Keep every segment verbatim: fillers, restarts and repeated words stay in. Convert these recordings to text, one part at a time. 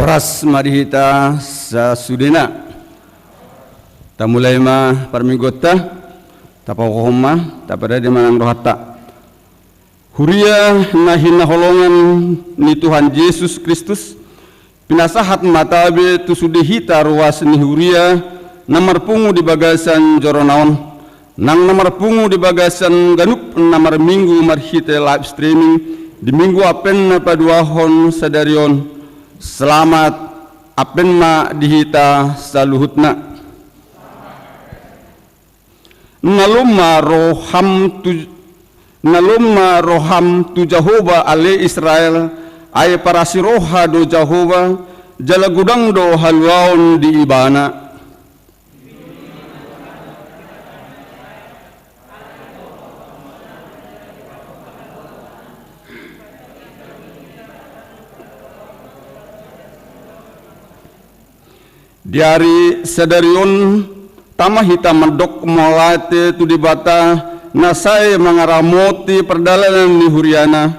Horas ma di hita sasudena. Tamulai ma parmingguonta. Tapahohom ma, taparade ma nang rohanta. Huria na hinaholongan ni Tuhan Jesus Kristus, pinasahat ma tabe tu sude hita ruas ni huria na marpungu di bagasan jorona on, nang na marpungu di bagasan ganup na marminggu marhite live streaming di Minggu Advent na paduahon sadari on. Selamat Advent ma di hita saluhutna. Na lomo ma roham tu, na lomo ma roham tu Jahowa ale Israel, ai parasi roha do Jahowa, jala godang do haluaon di Ibana. Di ari sadari on, tama hita mandok mauliate tu Debata, na sai mangaramoti pardalanan ni huriana.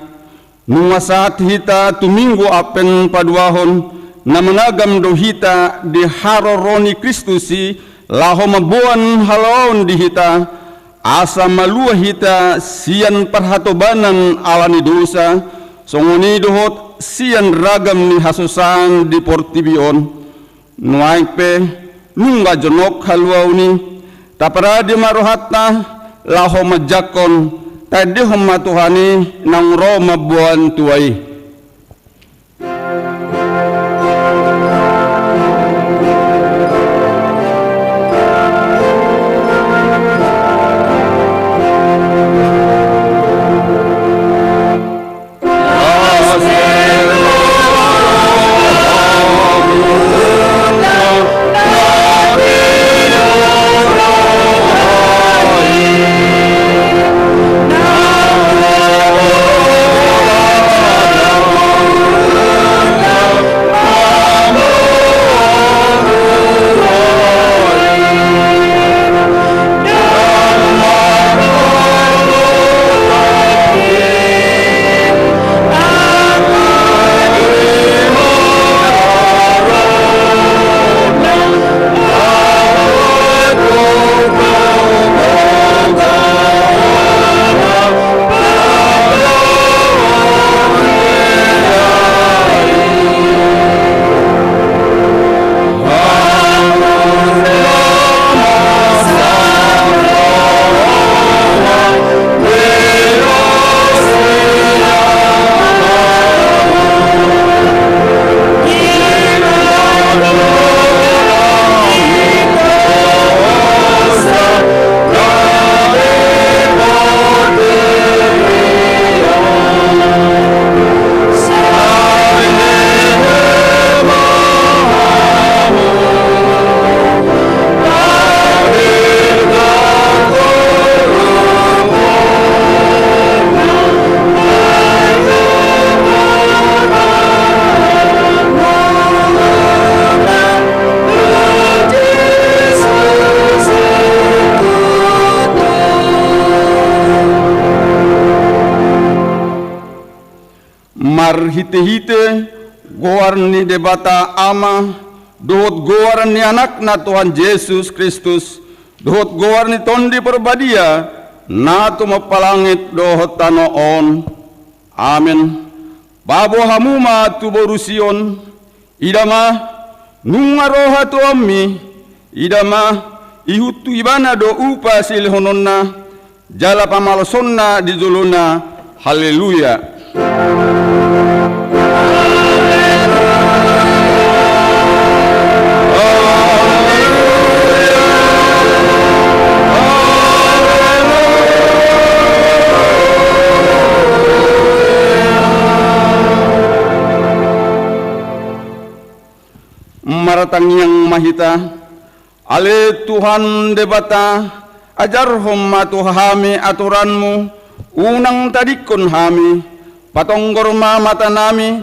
Nunga sahat hita tu Minggu Advent paduahon, na managam do hita di haroro ni Kristus i, laho mamboan haluaon di hita, asa malua hita sian parhatobanan ala ni dosa, songon i dohot sian ragam ni hasosaan di portibi on. Nuaeng pe, nunga jonok haluaon i, taparade ma rohanta, laho manjangkon, taendehon ma Tuhan i, naung ro mamboan tua i. Marhitehite goar ni Debata Ama, dohot goar ni Anakna Tuhan Jesus Kristus, dohot goar ni Tondi Parbadia, na tumompa langit dohot tano on. Amen. Paboa hamu ma tu boru Sion. Ida ma, nunga ro hatuaonmi. Ida ma, ihut tu Ibana do upa silehononna, jala pamalosonna di jolona. Haleluya. Martangiang ma hita. Ale Tuhan Debata, ajarhon ma tu hami aturanmu, unang tadingkon hami, patonggor ma matanami,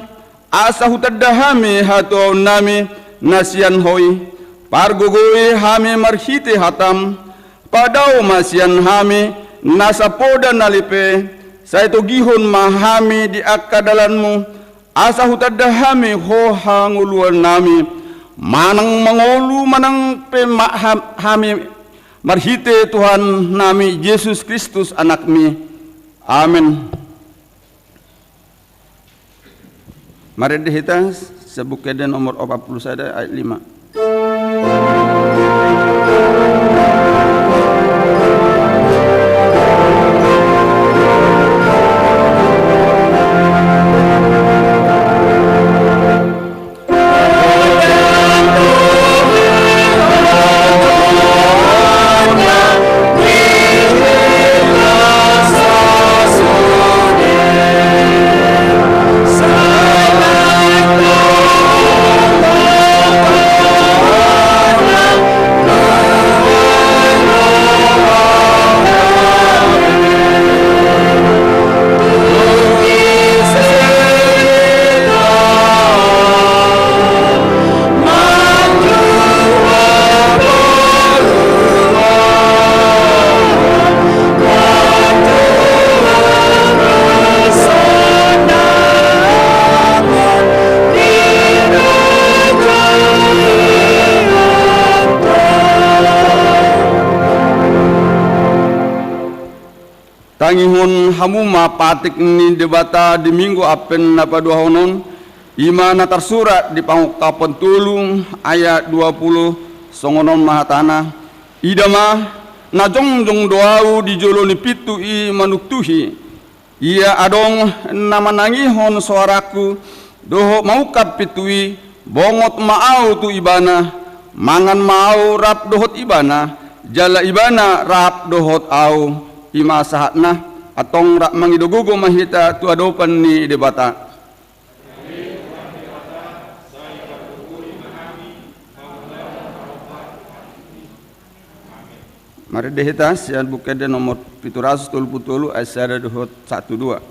asa hutanda hami hatuaonnami na sian Ho i, pargogoi hami marhite hatam, padao ma sian hami nasa poda na lipe, sai togihon ma hami di angka dalanmu, Asa hutanda hami Ho hangoluannami, manang mangolu manang pe ma-, ha-, hami, marhite Tuhannami Jesus Kristus, Anakmi. Amen. Marende hita sian Buku Ende nomor opat pulu sada ayat lima. Tangihon hamu ma patik ni Debata di Minggu Advent na paduahon on, i ma na tarsurat di Pangungkapon tolu ayat dua pulu, songon on ma hatana: Ida ma, na jongjong do ahu di jolo ni pintu i manungtuhi. Ia adong na manangihon soarangku dohot maungkap pintu i, bongot ma ahu tu ibana, mangan ma ahu rap dohot ibana, jala ibana rap dohot ahu. I ma sahatna. Antong rap mangido gogo ma hita tu adopan ni Debata. Marende hita sian Buku Ende nomor pitu ratus tolu pulu tolu ayat sada dohot sahat tu dua.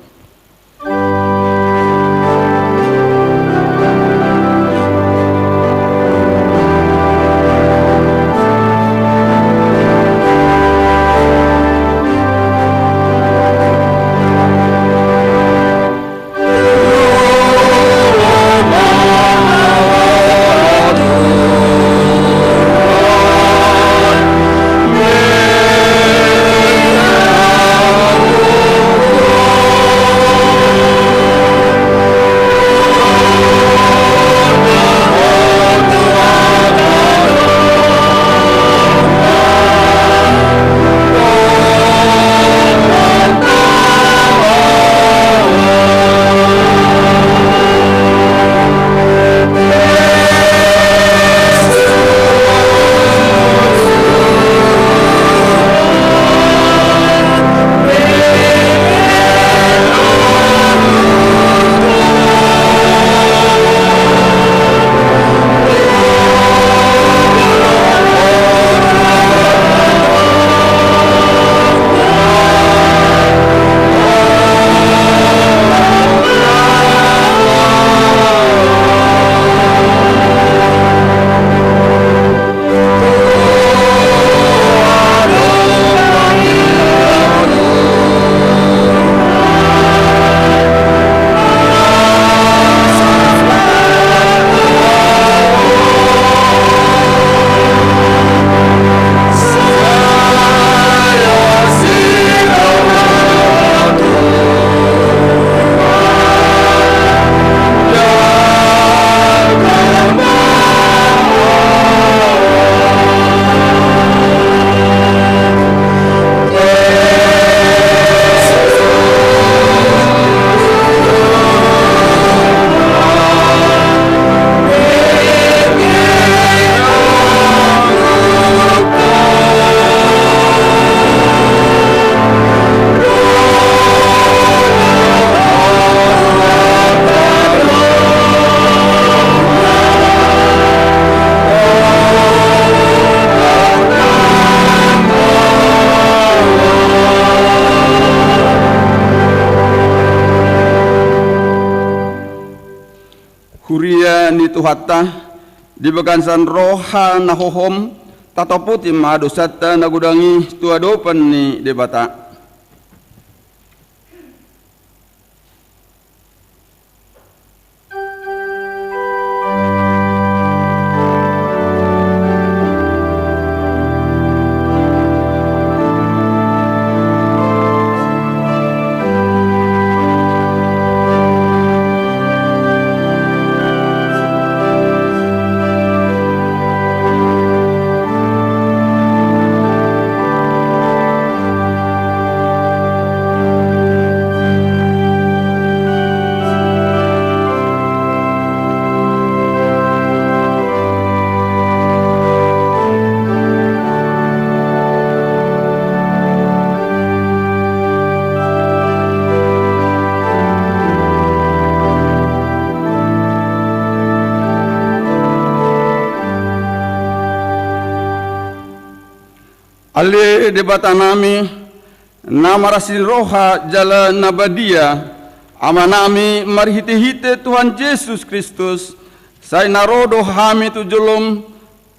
Huria ni Tuhanta, di bagasan roha na hohom, tatopoti ma dosanta na godang i tu adopan ni Debata. Ale Debatanami, na marasi ni roha jala na badia, Amanami marhitehite Tuhan Jesus Kristus, sai na ro do hami tu jolom,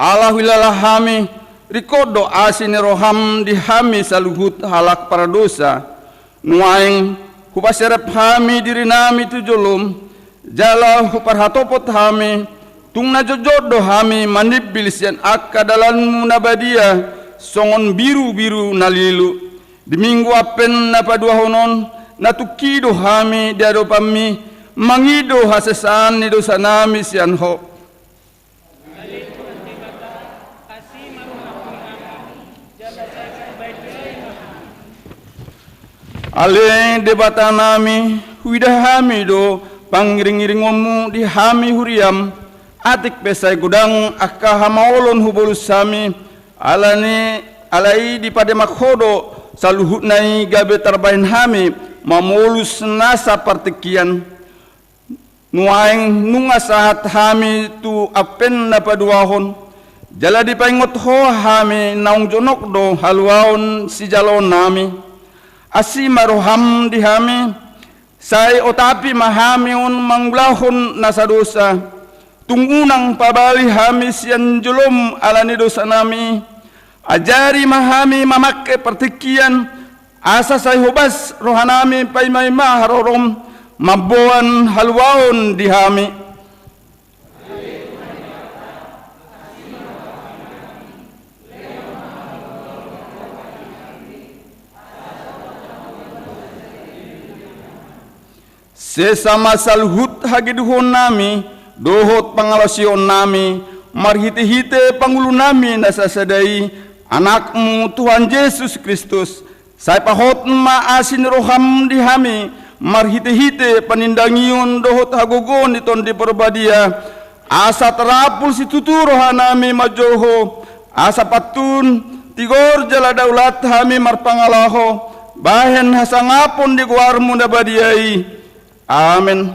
ala huilala hami, ringkot do asi ni roham di hami saluhut halak pardosa. Nuaeng hupaserep hami dirinami tu jolom, jala huparhatopot hami, tung na jotjot do hami manimbil sian angka dalanmu na badia, songon birubiru na lilu. Di Minggu Advent na paduahon on, na tungki do hami di adopanmi, mangido hasesaan ni dosanami sian ho. Ale Debatanami, huida hami do pangiringiringonmu di hami huriam, atik pe sai godang angka hamaolon hubolus hami, alani, alai dipademak ho do saluhutna i gabe tarbahen hami mamolus nasa partingkian. Nuaeng nunga sahat hami tu Advent na paduahon, jala dipaingot ho hami naung jonok do haluaon sijaloonnami. Asi ma roham di hami, sai otapi ma hami on mangulahon nasa dosa, tung unang pabali hami sian jolom alani dosanami. Ajari ma hami mamangke partingkian, asa sai hobas rohanami paimaima harorom, mamboan haluaon di hami. Sesa ma saluhut hagedukonnami dohot pangalaosionnami, marhitehite pangulunami na sasada i, Anakmu Tuhan Jesus Kristus, sai pahot ma asi ni roham di hami, marhitehite panindangion dohot hagogoon ni Tondi Parbadia, asa tarapul situtu rohanami manjou ho, asa pantun, tigor jala daulat hami marpangalaho, bahen hasangapon di goarmu na badia i. Amen.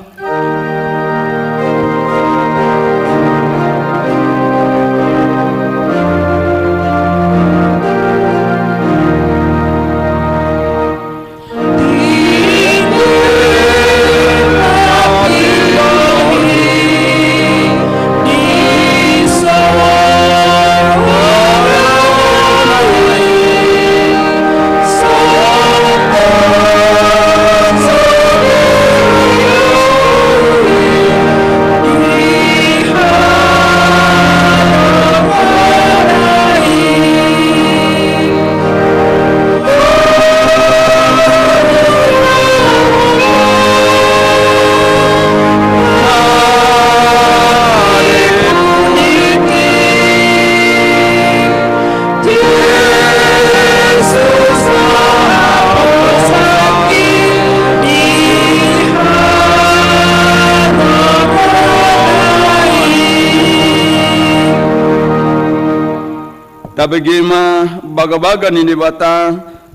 Tabege ma bagabaga ni Debata,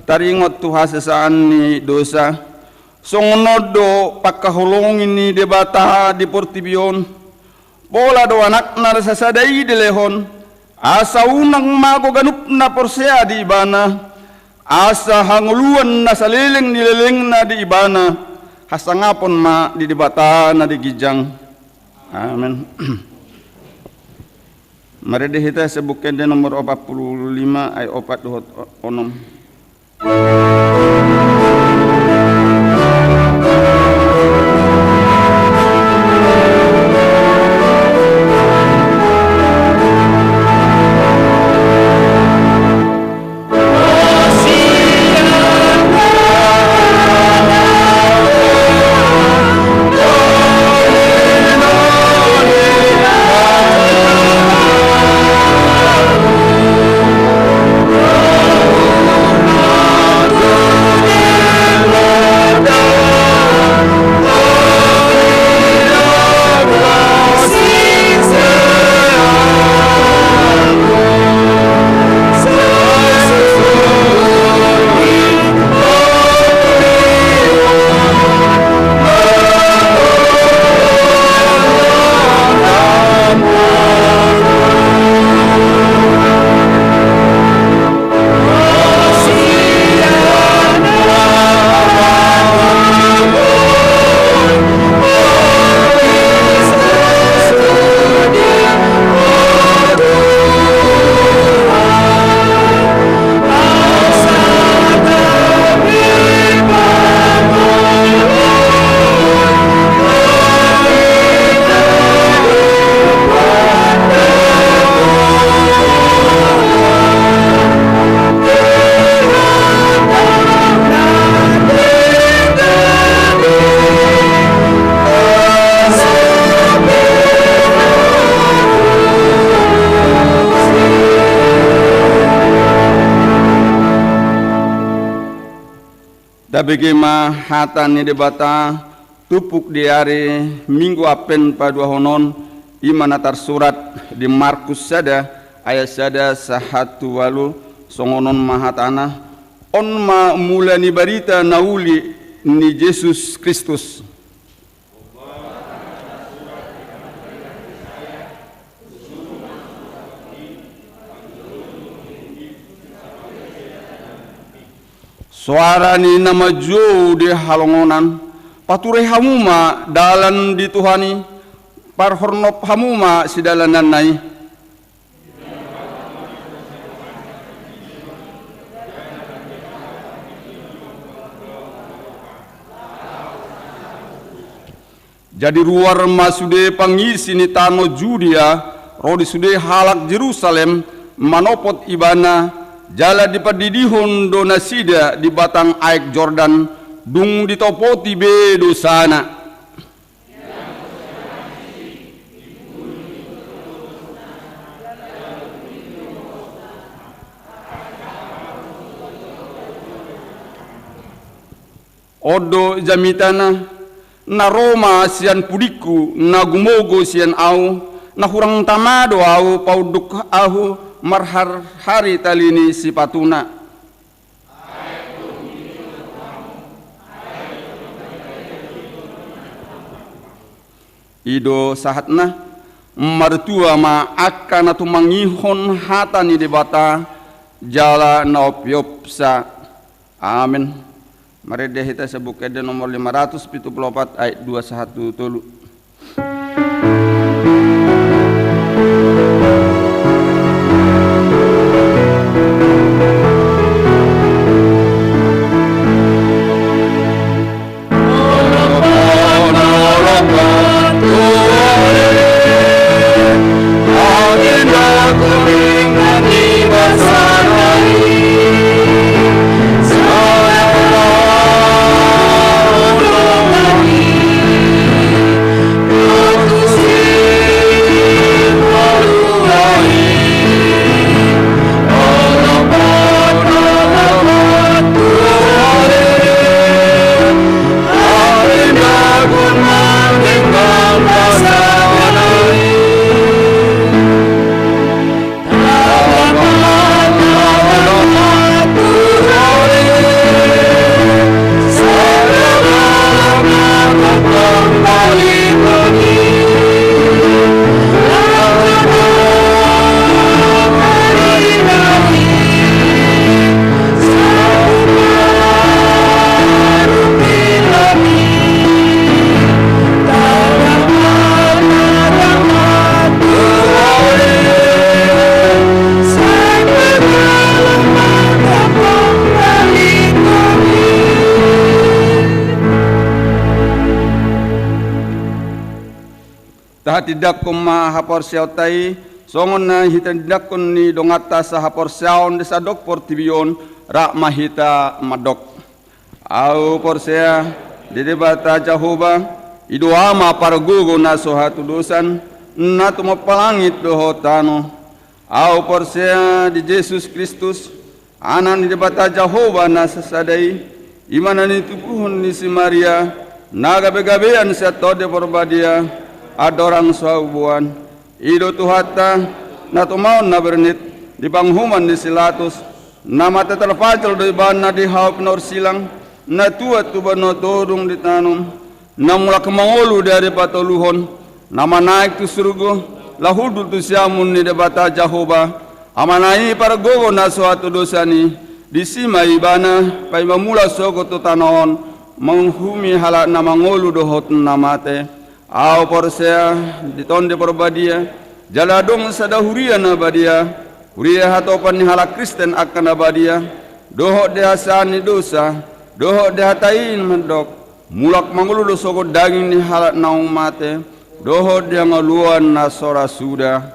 taringot tu hasesaan ni dosa. Songon on do pangkaholongi ni Debata di portibi on, pola do Anakna na sasada i dilehon, asa unang mago ganup na porsea di Ibana, asa hangoluan na saleleng ni lelengna di Ibana, hasangapon ma di Debata na di ginjang. Amen. Marende hita sian Buku Ende nomor opat pulu lima, ayat opat dohot onom. Tabege ma hata ni Debata, tumpuk di ari Minggu Advent paduahon on, i ma na tarsurat di Markus sada ayat sada sahat tu ualu, songon on ma hatana. On ma mula ni barita na uli ni Jesus Kristus. Soara ni na manjou di halongonan, pature hamu ma dalan di Tuhan i, parhornop hamu ma sidalananna i. Jadi ruar ma sude pangisi ni tano Judea ro di sude halak Jerusalem manopot Ibana, jala dipandidihon do nasida di batang aek Jordan, dung ditopoti be dosana. On do jamitana, na ro ma sian pudingku, na gumogo sian ahu, na hurang tama do ahu paunduk ahu marharhari tali ni sipatuna. I do sahatna, martua ma angka na tumangihon hata ni Debata, jala na ompiomsa. Amen. Marende hita Buku Ende nomor lima ratus pitu pulu opat ayat dua sahat tu tolu. Tahatindangkon ma haporseaonta i, songon na hitindanghon ni donganta sahaporseaon di sandok portibi on, rap ma hita mandok. Ahu porsea di Debata Jahowa, i do Ama pargogo na so hatudosan, na tumompa langit dohot tano. Ahu porsea di Jesus Kristus, Anak ni Debata Jahowa na sasada i, i ma na nitubuhon ni si Maria, na gabegabean sian Tondi Porbadia, andorang so habuboan. I do Tuhanta, na tumaon na bernit, di panguhuman ni si Latus, na mate tarpajal do Ibana di hau pinorsilang, na tuat tu banua toru dung ditanom, na mulak mangolu di ari patoluhon, na manaek tu surgo, laho hundul tu siamun ni Debata Jahowa, Amana i pargogo na so hatudosan i, disi ma Ibana, paima mulak sogot tu tano on, manguhumi halak na mangolu dohot na mate. Ahu porsea di Tondi Porbadia, jala adong sada huria na badia, huria hatopan ni halak Kristen angka na badia, dohot di hasesaan ni dosa, dohot di hata i na mandok, mulak mangolu do sogot daging ni halak naung mate, dohot di hangoluan na so ra suda.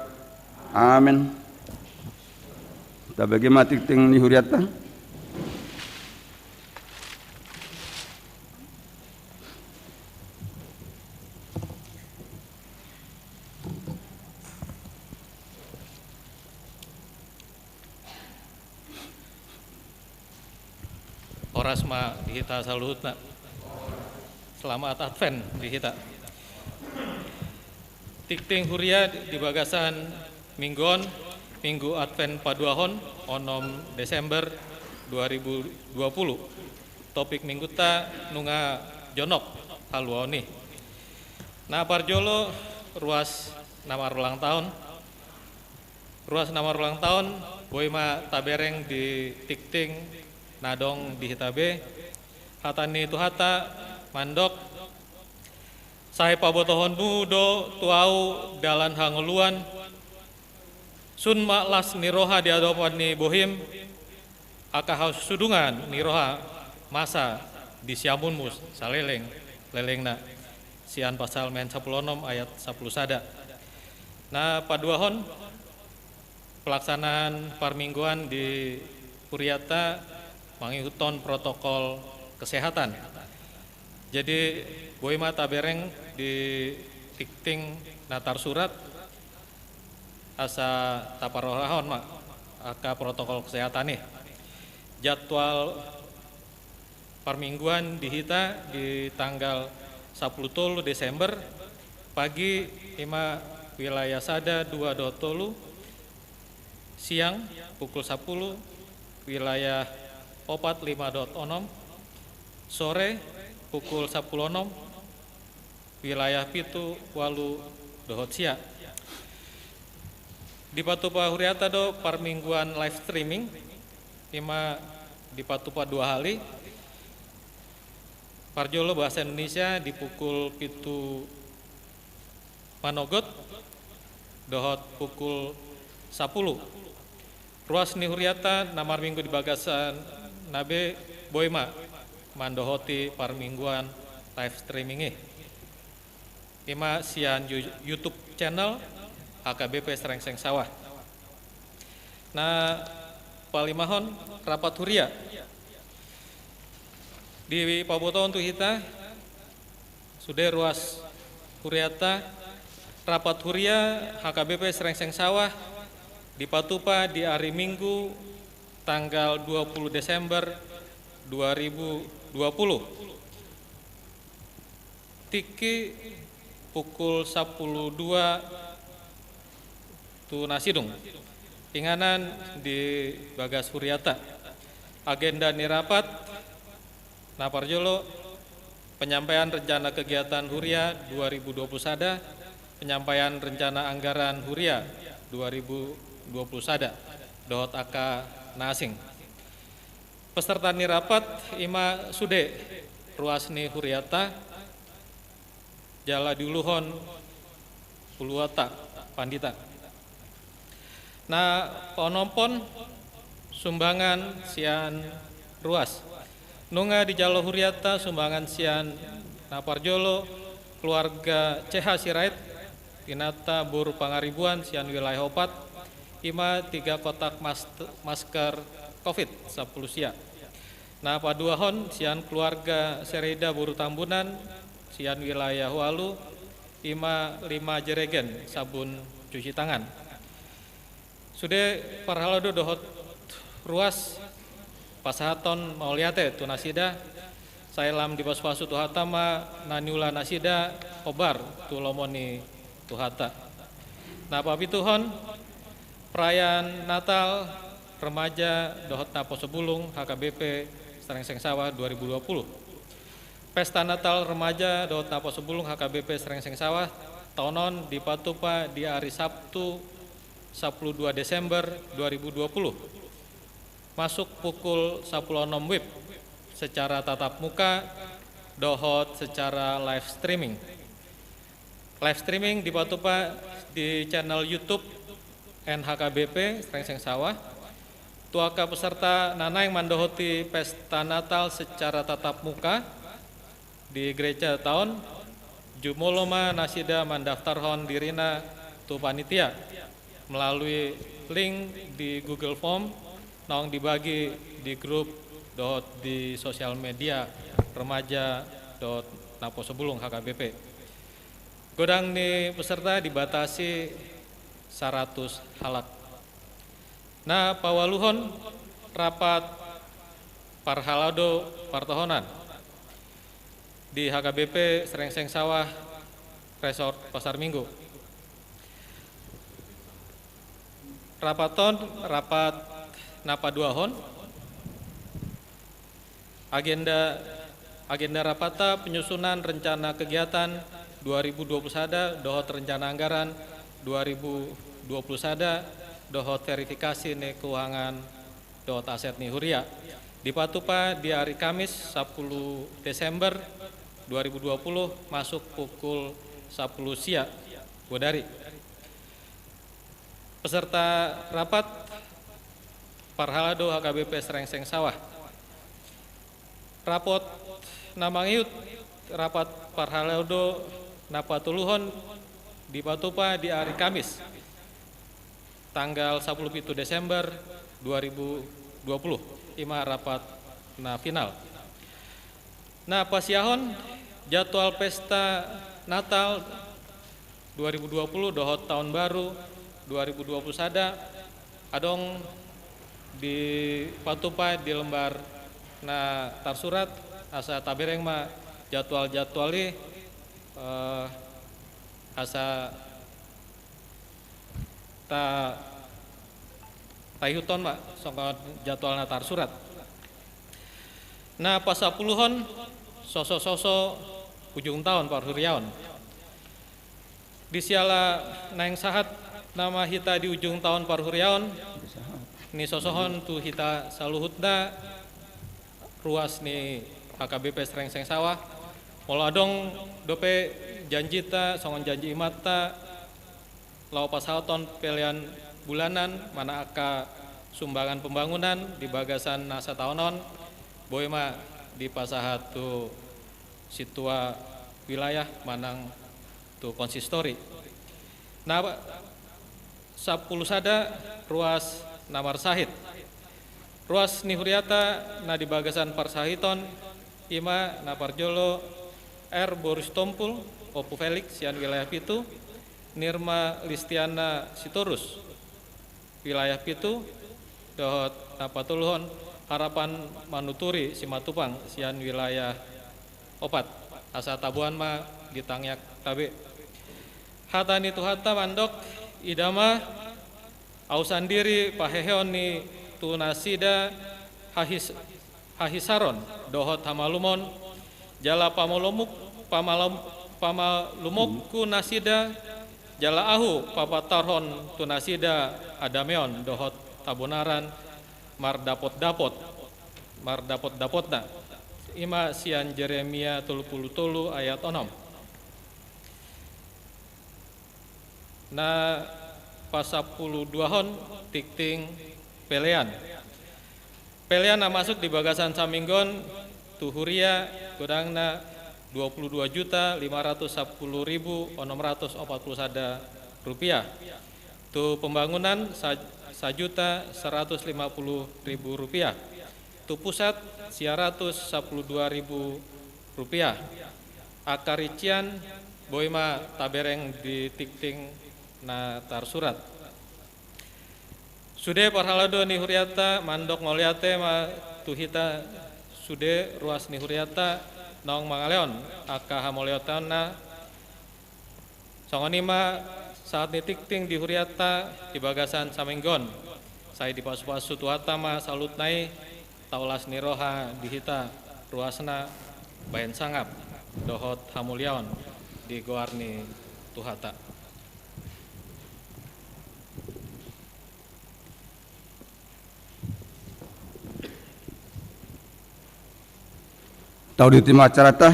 Amen. Tabege ma tingting ni hurianta. Horas ma di hita saluhutna. Selamat Advent di hita. Tingting huria di bagasan minggu on, Minggu Advent paduahon, onom Desember dua ribu dua puluh. Topik mingguta nunga jonok haluaon i. Na parjolo, ruas na marulang tahun. Ruas na marulang tahun boi ma tabereng di tingting na adong di hita be. Hata ni Tuhanta mandok: Sai pabotohonmu do tu ahu dalan hangoluan, sun ma las ni roha di adopan ni bohim, angka hasudungan ni roha masa di siamunmu saleleng-lelengna. Sian Psalmen sampulu onom ayat sampulu sada. Na paduahon, pelaksanaan parmingguan di huriata mangihuthon protokol kesehatan. Jadi, boi ma tabereng di tingting na tarsurat asa taparrohahon ma angka protokol kesehatan i. Jadwal parmingguan di hita di tanggal sampulu tolu Desember, pagi, ima wilayah sada, dua dohot tolu, siang pukul sampulu, wilayah opat, lima dohot onom, sore pukul sampulu onom, wilayah pitu, ualu dohot sia. Dipatupa huriata do parmingguan live streaming, ima dipatupa dua hali. Parjolo bahasa Indonesia di pukul pitu manogot dohot pukul sampulu. Ruas ni huriata na marminggu di bagasna be boi ma mandohoti parmingguan live streaming i. Ima sian You-, YouTube channel H K B P Srengseng Sawah. Na palimahon, rapat huria. Dipabotohon tu hita sude ruas huriata, rapat huria H K B P Srengseng Sawah dipatupa di ari Minggu tanggal dua puluh Desember dua ribu dua puluh. Tingki pukul sampulu dua tu na sidung. Inganan di bagas huriata. Agenda ni rapat, na parjolo, penyampaian rencana kegiatan huria dua ribu dua puluh sada, penyampaian rencana anggaran huria dua ribu dua puluh sada, dohot angka na asing. Peserta ni rapat ima sude ruas ni huriata, jala diuluhon uluanta pandita. Na paonomhon, sumbangan sian ruas. Nunga dijalo huriata sumbangan sian na parjolo keluarga C H Sirait, inanta boru Pangaribuan sian wilayah opat, ima tiga kotak mas-, masker covid sampulu sia. Na paduahon sian keluarga Sereda boru Tambunan sian wilayah ualu, ima lima jeregen sabun cuci tangan. Sude parhalado dohot ruas pasahathon mauliate tu nasida, sai lam dipasupasu Tuhanta ma na niula nasida hombar tu lomo ni Tuhanta. Na papituhon, perayaan Natal remaja dohot naposobulung H K B P Srengseng Sawah dua ribu dua puluh. Pesta Natal remaja dohot naposobulung H K B P Srengseng Sawah taon on dipatupa di ari Sabtu sampulu dua Desember dua ribu dua puluh. Masuk pukul sampulu onom wib secara tatap muka dohot secara live streaming. Live streaming dipatupa di channel YouTube N H K B P Srengseng Sawah. Tu angka peserta na naeng mandohoti pesta Natal secara tatap muka di gereja taon, jumolo ma nasida mandaftarhon dirina tu panitia melalui link di Google Form naung dibagi di grup dohot di sosial media remaja dohot naposobulung H K B P. Godang ni peserta dibatasi saratus halak. Na paualuhon, rapat Parhalado partohonan di H K B P Srengseng Sawah Resort Pasar Minggu. Rapat on, rapat na paduahon. Agenda, agenda rapatta penyusunan rencana kegiatan dua ribu dua puluh sada dohot rencana anggaran dua ribu dua puluh sada dohot verifikasi ni keuangan dohot aset ni huria. Dipatupa di ari Kamis, sapuluh Desember dua ribu dua puluh, masuk pukul sapuluh sia bodari. Peserta rapat, parhalado H K B P Srengseng Sawah. Rapat na mangihut rapat parhalado na patoluhon dipatupa di ari Kamis, tanggal sapuluh pitu Desember dua ribu dua puluh, i ma rapat na final. Na pasiahon jadwal pesta Natal dua ribu dua puluh dohot Taon Baru dua ribu dua puluh sada adong dipatupa di lembar na tarsurat, asa tabereng ma jadwal-jadwal i, eh, asa ta, taihuthon ma songon jadwal na tarsurat. Na pasapuluhon, soso-soso ujung taon parhuriaon. Di siala naeng sahat nama hita di ujung taon parhuriaon, nisosohon tu hita saluhutna ruas ni H K B P Srengseng Sawah, molo adong dope janjita songon janji imanta, laho pasahathon pelean bulanan manang angka sumbangan pembangunan di bagasan na sataon on, boi ma dipasahat tu sintua wilayah manang tu konsistori. Na sampulu sada ruas na marsahit. Ruas ni huriata na di bagasan parsahiton i ma na parjolo R. Boris Tompul, Ompu Felix sian wilayah pitu, Nirma Listiana Sitorus, wilayah pitu, dohot na patoluhon Harapan Manuturi Simatupang sian wilayah opat. Asa taboan ma di tangiangta be. Hata ni Tuhanta mandok, ida ma, au sandiri paheheon ni tu nasida hahis-, hahisaron dohot hamalumon, jala pamalumuk-, pamalum-, pamalumokku nasida, jala ahu papatarhon tu nasida hadameon dohot habonaran mardapot-dapot, mardapot-dapotna. I ma sian Jeremia tolu pulu tolu ayat onom. Na pasampulu duahon, tingting pelean. Pelean na masuk di bagasan saminggu on tu huria godangna dua pulu dua juta lima ratus sampulu ribu onom ratus opat pulu sada rupiah. Tu pembangunan sa-, sajuta saratus lima pulu ribu rupiah. Tu pusat sia ratus sampulu dua ribu rupiah. Angka rincian boi ma tabereng di tingting na tarsurat. Sude parhalado ni huriata mandok mauliate ma tu hita sude ruas ni huriata naung mangalehon angka hamauliateonna. Songon i ma sahat ni tingting di huriata di bagasan saminggu on. Sai dipasupasu Tuhanta ma saluhutna i, taulas ni roha di hita ruasna bahen sangap dohot hamuliaon di goar ni Tuhanta. Tauduti ma acarata,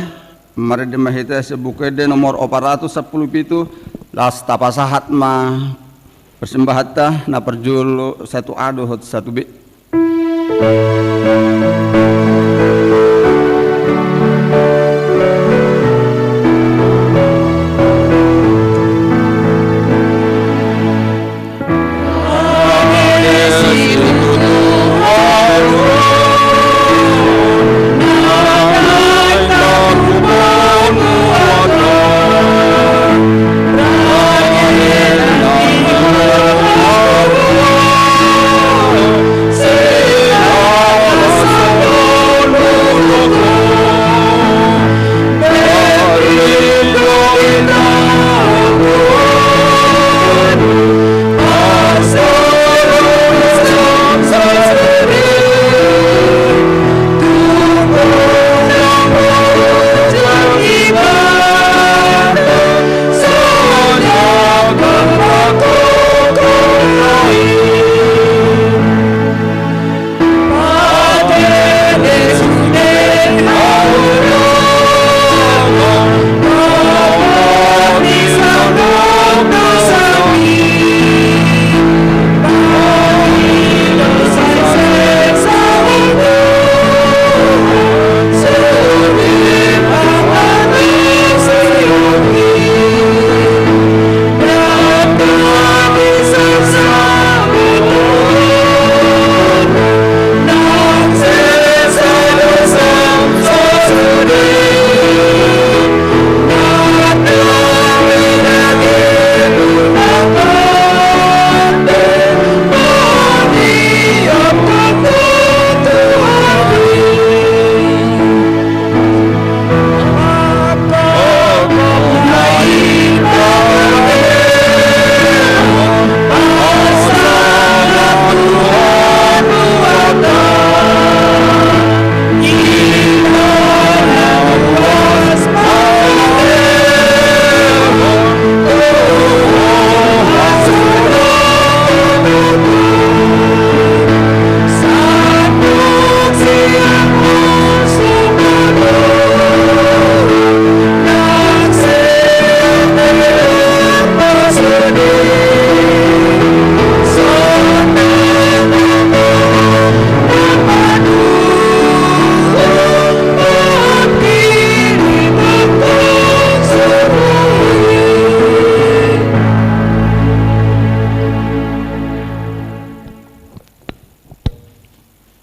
marende ma hita sian Buku Ende nomor opat ratus sampulu pitu, laos tapasahat ma persembahanta na parjolo satu A dohot satu B.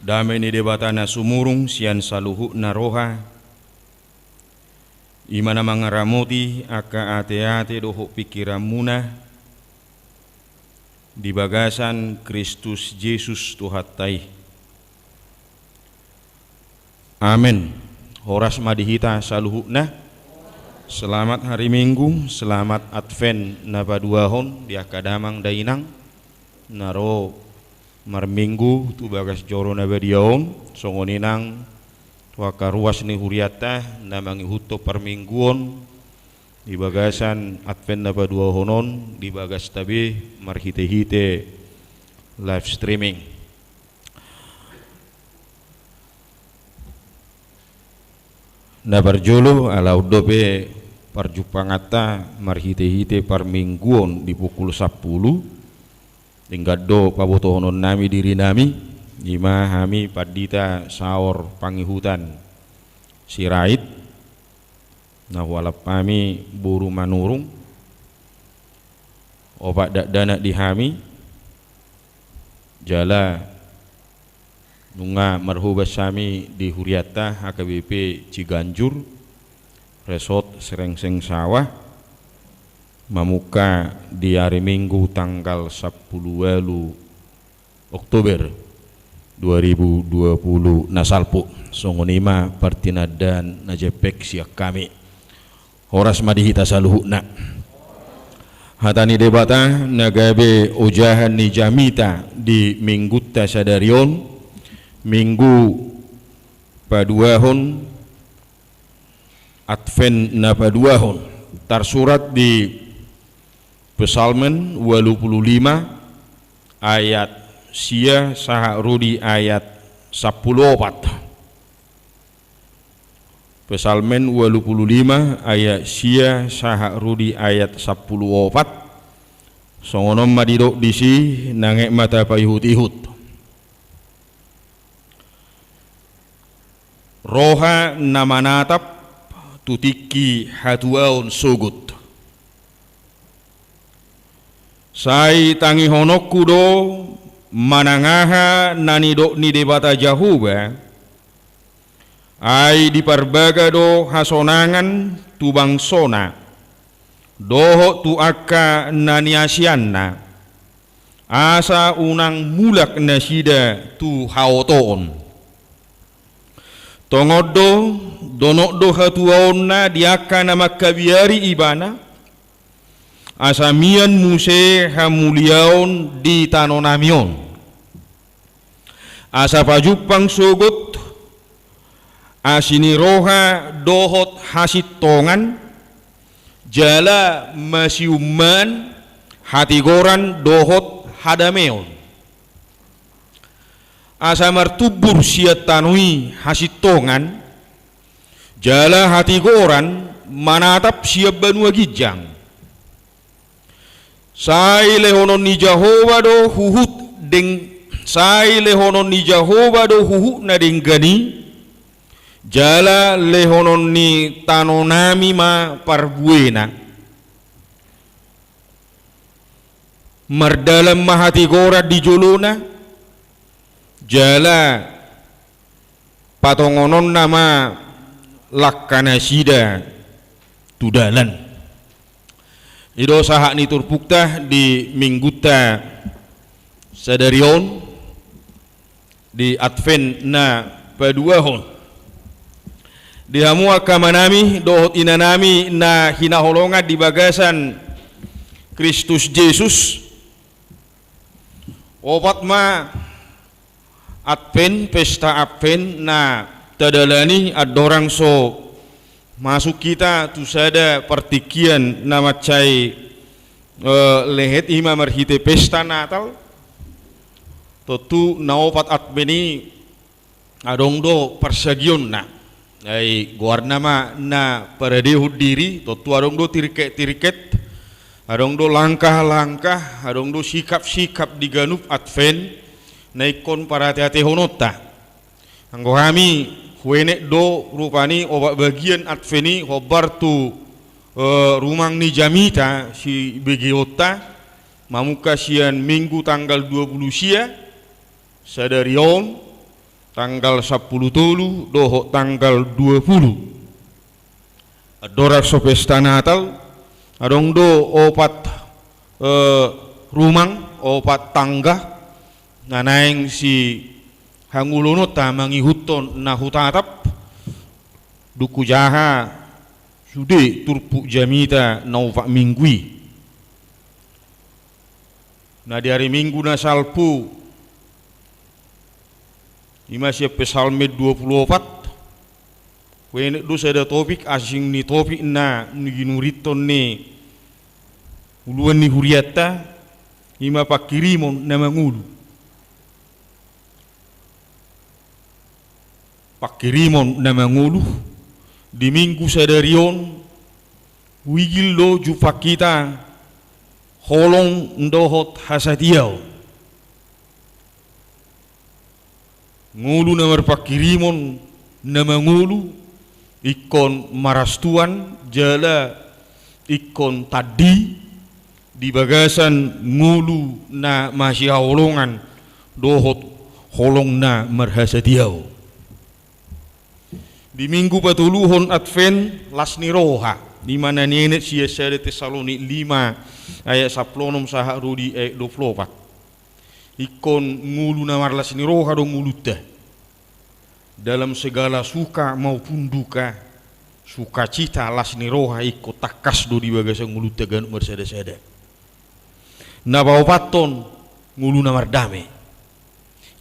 Dame ni Debata na sumurung sian saluhutna roha, i ma na mangaramoti angka ateate dohot pingkiranmuna di bagasan Kristus Jesus Tuhanta i. Amen. Horas ma di hita saluhutna. Selamat hari Minggu, selamat Advent na paduahon di angka damang dainang na ro marminggu tu bagas joro na badia on, songon i nang tu angka ruas ni hurianta na mangihuthon parmingguon di bagasan Advent na paduahon on di bagasta be marhitehite live streaming. Na parjolo, ala on dope parjumpanganta marhitehite parmingguon di pukul sampulu, denggan do pabotohononnami dirinami, i ma hami pandita saor pangihutan Sirait, na hualap hami boru Manurung, opat dakdanak di hami, jala nunga marhobas hami di hurianta H K B P Ciganjur, Resort Serengseng Sawah, mamungka di ari Minggu tanggal sampulu ualu Oktober dua ribu dua puluh na salpu. Songon i ma partinandaan na jempek sian hami. Horas ma di hita saluhutna. Hata ni Debata na gabe ojahan ni jamita di Minggunta sadari on, Minggu paduahon Advent na paduahon, tarsurat di Psalmen ualu pulu lima ayat sia sahat ro di ayat sampulu opat. Psalmen ualu pulu lima ayat sia sahat ro di ayat sampulu opat. Songon on ma didok disi, nang aek ma tapaihutihut. Roha na manatap tu tingki hatuaon sogot. Sai tangihononku do manang aha na nidok ni Debata Jahowa, ai diparbaga do hasonangan tu bangsona, dohot tu angka na niasianna, asa unang mulak nasida tu haotoon. Tongon do, donok do hatuaonna di angka na mangkabiari ibana, asa mian muse hamuliaon di tano nami on. Asa pajumpang sogot asi ni roha dohot hasintongan, jala masiummaan hatigoran dohot hadameon. Asa martumbur sian tano i hasintongan, jala hatigoran manatap sian banua ginjang. Sai lehonon ni Jahowa do huhut deng-, sai lehonon ni Jahowa do huhut na denggan i, jala lehonon ni tano nami ma parbuena. Mardalan ma hatigoran di jolona, jala patongononna ma langka nasida tu dalan. I do sahat ni turpukta di Minggunta sadari on, di Advent na paduahon. Di hamu angka amanami dohot inanami na hinaholongan di bagasan Kristus Jesus, opat ma Advent, pesta Advent na tadalani andorang so masuk hita tu sada partingkian na mansai, eh, lehet, i ma marhite pesta Natal. Tontu na opat Advent i adong do parsagionna. Ai goarna ma na paradehon diri, tontu adong do tirket-tirket, adong do langkah-langkah, adong do sikap-sikap di ganup Advent na ingkon parateatehononta. Anggo hami, huenet do rupani opat bagian Advent i hombar tu, eh, rumang ni jamita sibegeonta, mamungka sian Minggu tanggal dua pulu sia, sadari on, tanggal sampulu tolu dohot tanggal dua pulu. Andorang so pesta Natal, adong do opat, eh, rumang, opat tangga, na naeng sihangoluononta mangihuthon na hutatap, dung hujaha sude turpuk jamita na opat minggu i. Na di ari Minggu na salpu, i ma sian Psalmen dua pulu opat, huenet do sada topik, asing ni topik na ginurithon ni uluan ni hurianta, i ma pangkirimon na mangolu. Pangkirimon na mangolu. Di Minggu sadari on, huigil do jumpang hita holong dohot hasatiaon. Ngolu na marpangkirimon na mangolu, ingkon marastuan jala ingkon tandi di bagasan ngolu na masihaholongan dohot holong na marhasatiaon. Di Minggu patoluhon Advent, las ni roha, i ma na nienet sian sada Tesalonik lima ayat sampulu onom sahat ro di ayat dua pulu opat. Ingkon ngolu na marlas ni roha do ngolunta. Dalam segala suka maupun duka, sukacita, las ni roha ingkon tangkas do di bagasan ngolunta ganup marsadasada. Na paopathon, ngolu na mardame.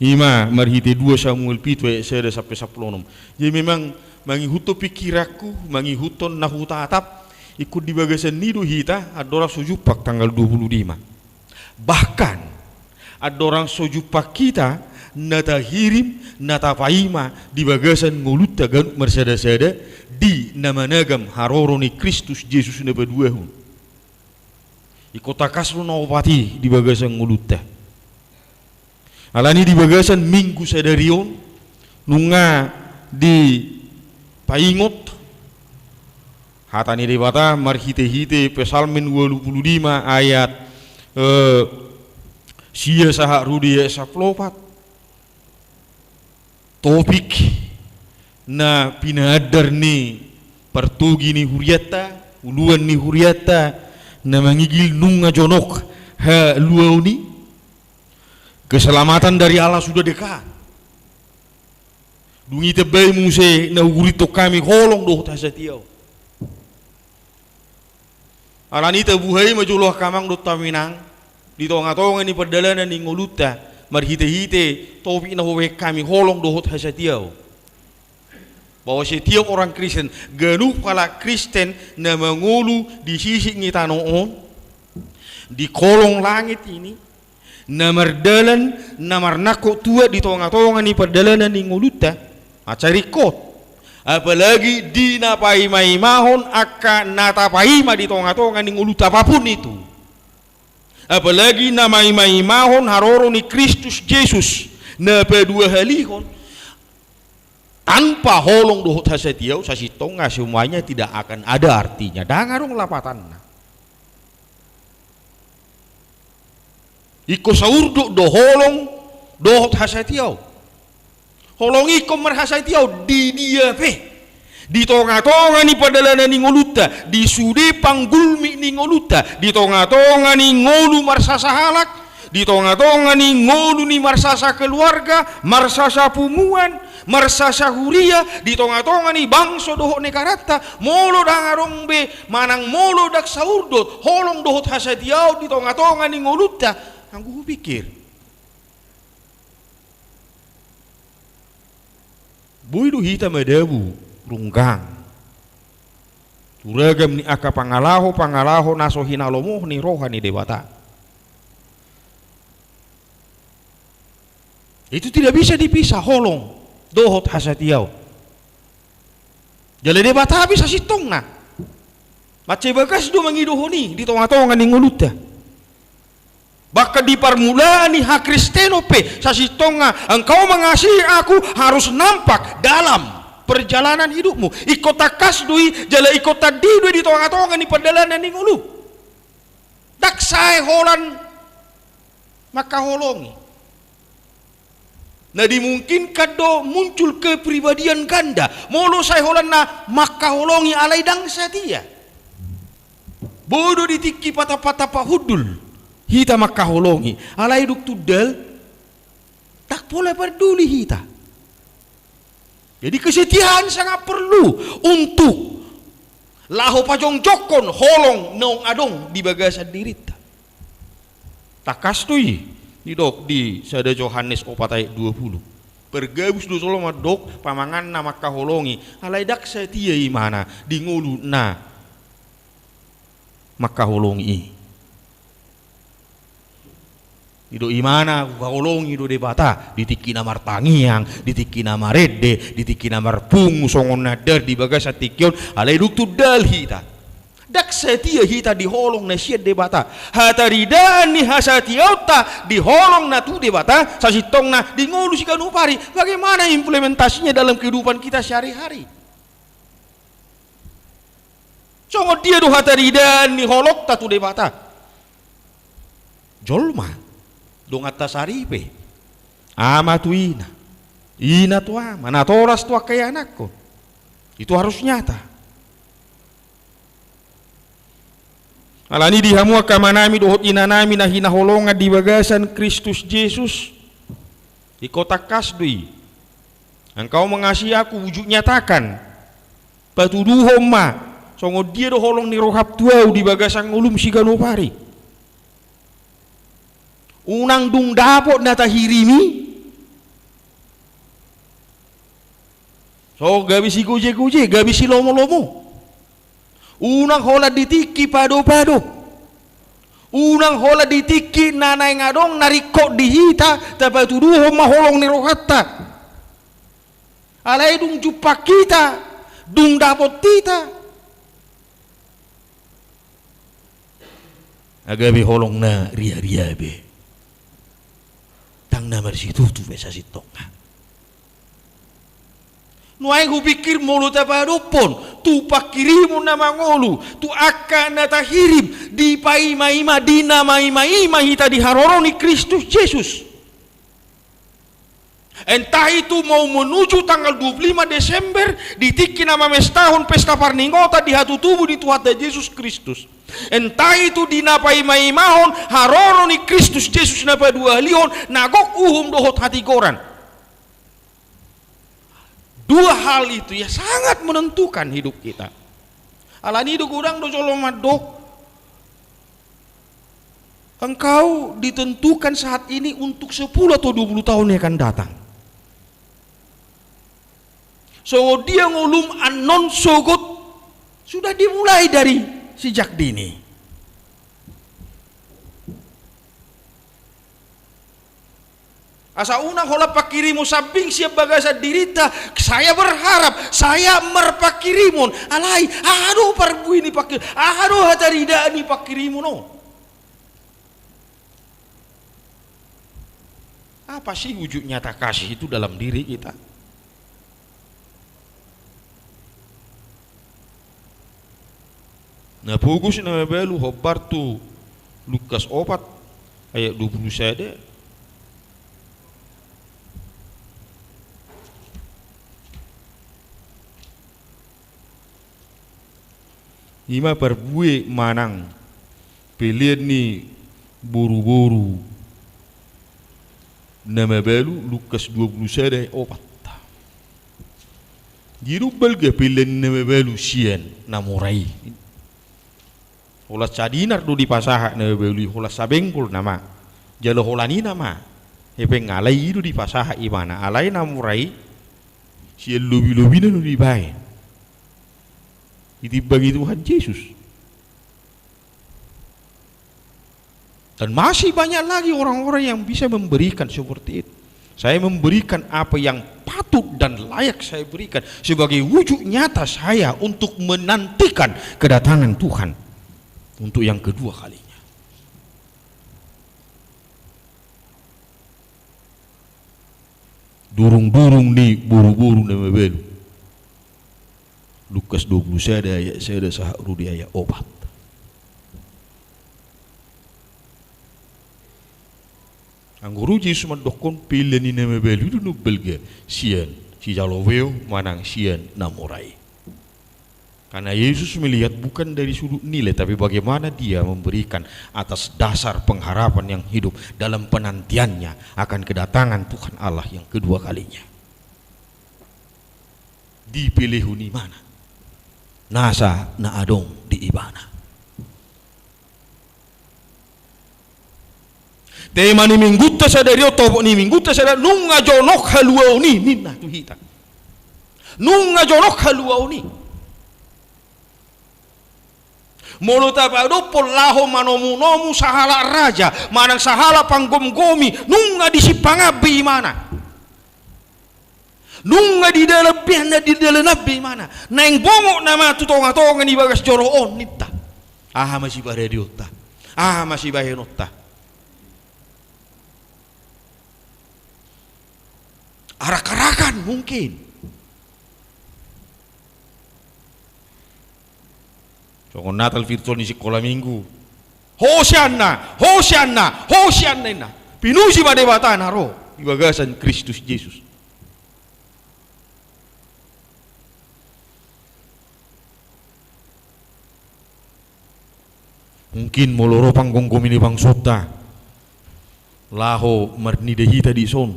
I ma marhite dua Samuel pitu ayat sada sampe sampulu onom. Jadi memang mangihuthon pingkiranku, mangihuthon na hutatap, ingkon di bagasan i do hita andorang so jumpang tanggal dua pulu lima. Bahkan andorang so jumpang hita na tahirim, na tapaima di bagasan ngolunta ganup marsadasada di na managam haroro ni Kristus Jesus na paduahon. Ingkon tangkas do na opat i di bagasan ngolunta. Alani di bagasan Minggu sadari on, nunga dipaingot hata ni Debata marhitehite Psalmen ualu pulu lima ayat, eh, sia sahat ro di ayat sampulu opat. Topik na pinaandar ni partogi ni hurianta, uluan ni hurianta, na mangigil nunga jonok haluaon i, keselamatan dari Allah sudah dekat. Dung i tambai muse na hugurithon hami holong dohot hasatiaon. Alani i tabuhai ma jolo angka amang dohot hami inang, di tongatonga ni pardalanan ni ngolunta, marhitehite topik na hubahen hami holong dohot hasatiaon. Bahwa setiap orang Kristen, ganup halak Kristen na mangolu di sisik ni tano on, di kolong langit ini, na mardalan, na marnangkok tuat di tongatonga ni pardalanan ni ngolunta, mansai ringkot. Apalagi di na paimaimahon angka na tapaima di tongatonga ni ngolunta, apapun itu. Apalagi na maimaimahon haroro ni Kristus Jesus na paduahalihon, tanpa holong dohot hasatiaon, sasintongna semuanya tidak akan ada artinya. Ndang adong lapatanna. Ingkon saurdot do holong dohot hasatiaon. Holong ingkon marhasatiaon di dia pe. Di tongatonga ni pardalanan ni ngolunta, di sude panggulmit ni ngolunta, di tongatonga ni ngolu marsasahalak, di tongatonga ni ngolu ni marsasa keluarga, marsasa punguan, marsasa huria, di tongatonga ni bangso dohot negaranta, molo ndang adong be manang molo ndang saurdot holong dohot hasatiaon di tongatonga ni ngolunta, anggo hupikir, boi do hita madabu runggang tu ragam ni angka pangalaho-pangalaho na so hinalomohon ni roha ni Debata. Itu tidak bisa dipisah holong dohot hasatiaon. Jala Debata pe sasintongna mansai bagas do mangidohon i di tongatonga ni ngolunta. Bahkan di parmulaan ni hakristenon pe sasintongna, "Engkau mengasihi aku," harus nampak dalam perjalanan hidupmu. Ingkon tangkas do i, jala ingkon tandi do i di tongatonga ni pardalanan ni ngolu. Ndang sae holan mangkaholongi. Na dimungkinkan do muncul kepribadian ganda, molo sai holan na mangkaholongi alai ndang satia. Boi do di tingki patap-patap hundul hita mangkaholongi, alai dung tundal, ndang pola parduli hita. Jadi kesetiaan sangat perlu untuk laho pajongjongkon holong naung adong di bagasan dirinta. Tangkas do i didok di sada Johannes opat ayat dua puluh. Pargabus do jolma mandok pamanganna mangkaholongi, alai ndang satia imana di ngolu na mangkaholongi i. Didok imana, huhaholongi do Debata di tingki na martangiang, di tingki na marende, di tingki na marpungu songon na ndar di bagasan tingki on, alai dung tundal hita, ndang satia hita di holong na sian Debata. Hataridaan ni hasatiaonta di holong na tu Debata sasintongna di ngolu siganup ari. Bagaimana implementasinya dalam kehidupan kita sehari-hari? Songon dia do hataridaan ni holongta tu Debata? Jolma, donganta saripe, ama tu ina, ina tu ama, natoras tu angka ianakhon. Itu harus nyata. Alani i di hamu angka amanami dohot inanami na hinaholongan di bagasan Kristus Jesus, ingkon tangkas do i. Engkau mengasihi aku, wujud nyatakan. Patuduhon ma songon dia do holong ni roham tu ahu di bagasan ngolum siganup ari. Unang dung dapot na tahirim i, so gabe sigojegoje, gabe silomolomo. Unang holan di tingki padopado. Unang holan di tingki na naeng adong na ringkot di hita, tapatuduhon ma holong ni rohanta. Alai dung jumpang hita, dung dapot hita, gabe holong na riaria be. Ndang na marsitutu be sasintongna. Nuaeng hupikir molo tapadophon tu pangkirimon na mangolu, tu angka na tahirim, dipaimaima, dinamaimaima hita di haroro ni Kristus Jesus. Entah itu mau menuju tanggal dua puluh lima Desember, di tingki na mamestahon pesta parningotan di hatutubu ni Tuhanta Jesus Kristus. Entah itu di na paimaimahon haroro ni Kristus Jesus na paduahalihon, na gok uhum dohot hatigoran. Dua hal itu ya sangat menentukan hidup kita. Alani i do godang do jolma mandok, engkau ditentukan saat ini untuk sepuluh atau dua puluh tahun yang akan datang. Songon dia ngolum annon sogot, sudah dimulai dari sejak dini. Asa unang holan pangkirimon sambing sian bagasan dirinta, saya berharap, saya marpangkirimon, alai aha do parbue ni pangkir-, aha do hataridaan ni pangkirimon on? Apa sih wujud nyata kasih itu dalam diri kita? Na pogos na mabalu hombar tu Lukas opat ayat dua puluh sada. I ma parbue manang pelean ni boruboru na mabalu, Lukas dua puluh sada ayat opat. Jadi dung balga pelean ni na mabalu sian na mura i, holan sadinar do dipasahat na mabalu i, holan sabenggol nama, jala holan i nama. Hepeng alai i do dipasahat ibana, alai na mura i sian lobilobina do dibaen. Ditimbangi Tuhan Jesus. Dan masih banyak lagi orang-orang yang bisa memberikan seperti itu. Saya memberikan apa yang patut dan layak saya berikan sebagai wujud nyata saya untuk menantikan kedatangan Tuhan untuk yang kedua kalinya. Durungdurung ni boruboru na mabalu. Lukas dua puluh sada ayat sada sahat ro di ayat opat. Anggo ro Jesus mandokkon pelean i na mabalu do na umbalga, sian sijalo beo manang sian na mora i. Karena Yesus melihat bukan dari sudut nilai, tapi bagaimana dia memberikan atas dasar pengharapan yang hidup dalam penantiannya akan kedatangan Tuhan Allah yang kedua kalinya. Dipelehon ibana nasa na adong di ibana. Tema ni Minggunta sadari on, topot ni Minggunta sadari on, nunga jonok haluaon i, ninna tu hita. Nunga jonok haluaon i. Molo tapadophon laho manomunomu sahalak raja manang sahalak panggomgomi, nunga disimpang an be ibana. Nunga di dalan be, na di dalan an be ibana. Naeng bongot nama tu tongatonga ni bagas joro on, ninta. Aha ma siparadeonta? Aha ma sibahenonta? Arak-arakan mungkin. Songon Natal virtual ni sikola minggu. Hosianna, Hosianna, Hosianna, ninna. Pinuji ma Debata na ro di bagasan Kristus Jesus. Mungkin molo ro panggomgomi ni bangsonta laho marnida hita dison,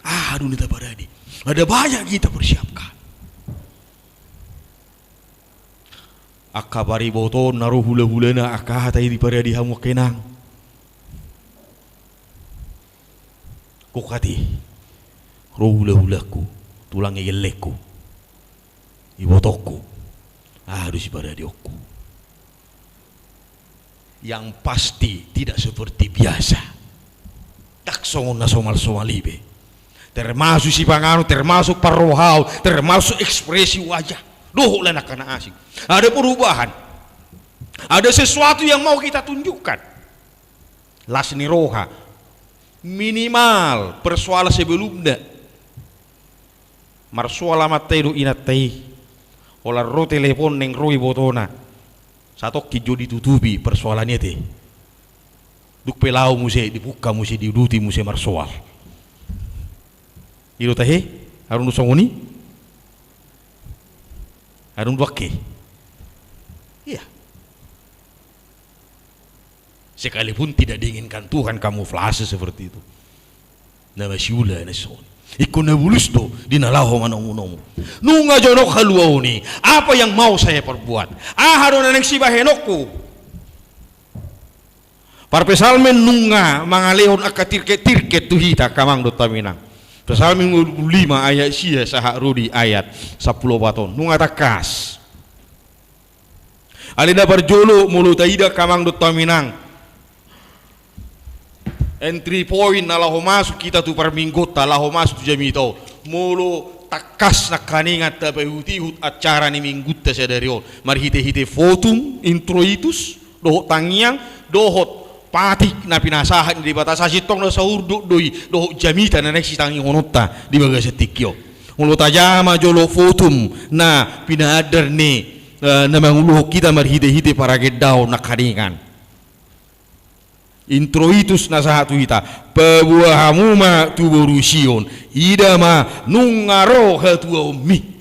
aha do na taparade? Ada banyak kita persiapkan. Angka paribotoon na ro hulahulana, angka hata i diparade hamu angka inang. Gok ate, ro hulahulangku, tulang ni gellengku, ibotongku, aha do siparadeonku? Yang pasti tidak seperti biasa. Ndang songon na somalsomal i be. Termasuk sipanganon, termasuk parrohaon, termasuk ekspresi wajah. Dohot lae angka na asing. Ada perubahan. Ada sesuatu yang mau kita tunjukkan. Las ni roha. Minimal persoalan sebelumna. Marsoal amanta i dohot inanta i. Holan ro telepon naeng ro ibotona. Satongkin jo ditutupi persoalan i ate. Dung pe laho muse, dibungka muse, diuduti muse marsoal. I do tahe? Adong do songon i? Adong do angke? Iya. Sekalipun tidak diinginkan Tuhan kamuflase seperti itu. Na masiula na songon i. Ingkon na bulus do di na laho manomunomu. Nunga jonok haluaon i, apa yang mau saya perbuat? Aha do na naeng sibahenonku? Parpsalmen nunga mangalehon angka tirkettirket tu hita angka amang dohot hamu inang. Psalmen dua puluh lima ayat sia sahat ro di ayat sampulu opat on. Nunga tangkas. Alai na parjolo molo taida angka amang dohot hamu inang, entry point na laho masuk hita tu parmingguonta, laho masuk tu jamita on. Molo tangkas nangkaningan tapaihutihut acara ni Minggunta sadari on marhitehite votum introitus dohot tangiang dohot patik na pinasahat ni Debata, sasintong na saurdot do i dohot jamita na naeng sitangihononta di bagasan tingki on. Molo tajama jolo votum na pinaandar ni, eh, na manguluhon hita marhitehite paragendaon nangkaningan. Introitus na sahat tu hita, paboa hamu ma tu boru Sion, ida ma nunga ro hatuaonmi.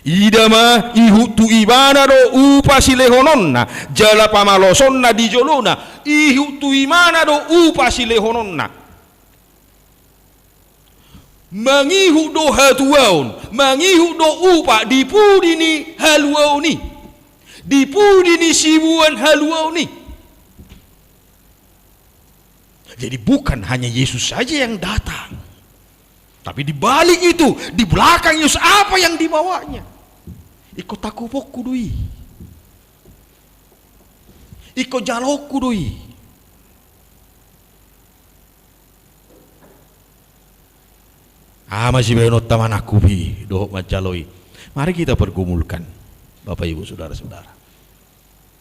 Ida ma ihut tu ibana do upa silehononna, jala pamalosonna di jolona, ihut tu ibana do upa silehononna. Mangihut do hatuaon, mangihut do upa di pudi ni haluaon i, di pudi ni siboan haluaon i. Jadi bukan hanya Yesus saja yang datang, tapi di balik itu, di belakang Yesus apa yang dibawanya? Ingkon tangkuponku do i. Ingkon jaloonku do i. Aha ma sibahenonta manangkup i dohot manjalo i? Mari kita pergumulkan, Bapak, Ibu, saudara-saudara.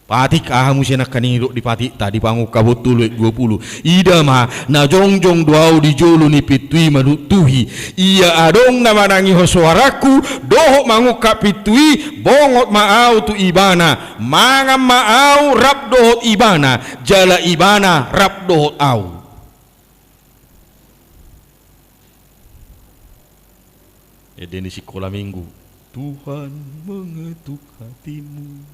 Patik, aha muse nangkaning didok di patikta di Pangungkapon tolu ayat dua puluh? Ida ma, na jongjong do ahu di jolo ni pintu i manuktuhi. Ia adong na manangihon soarangku dohot mangungkap pintu i, bongot ma ahu tu ibana. Mangan ma ahu rap dohot ibana, jala ibana rap dohot ahu. Ende ni sikola minggu. Tuhan mengetuk hatimu.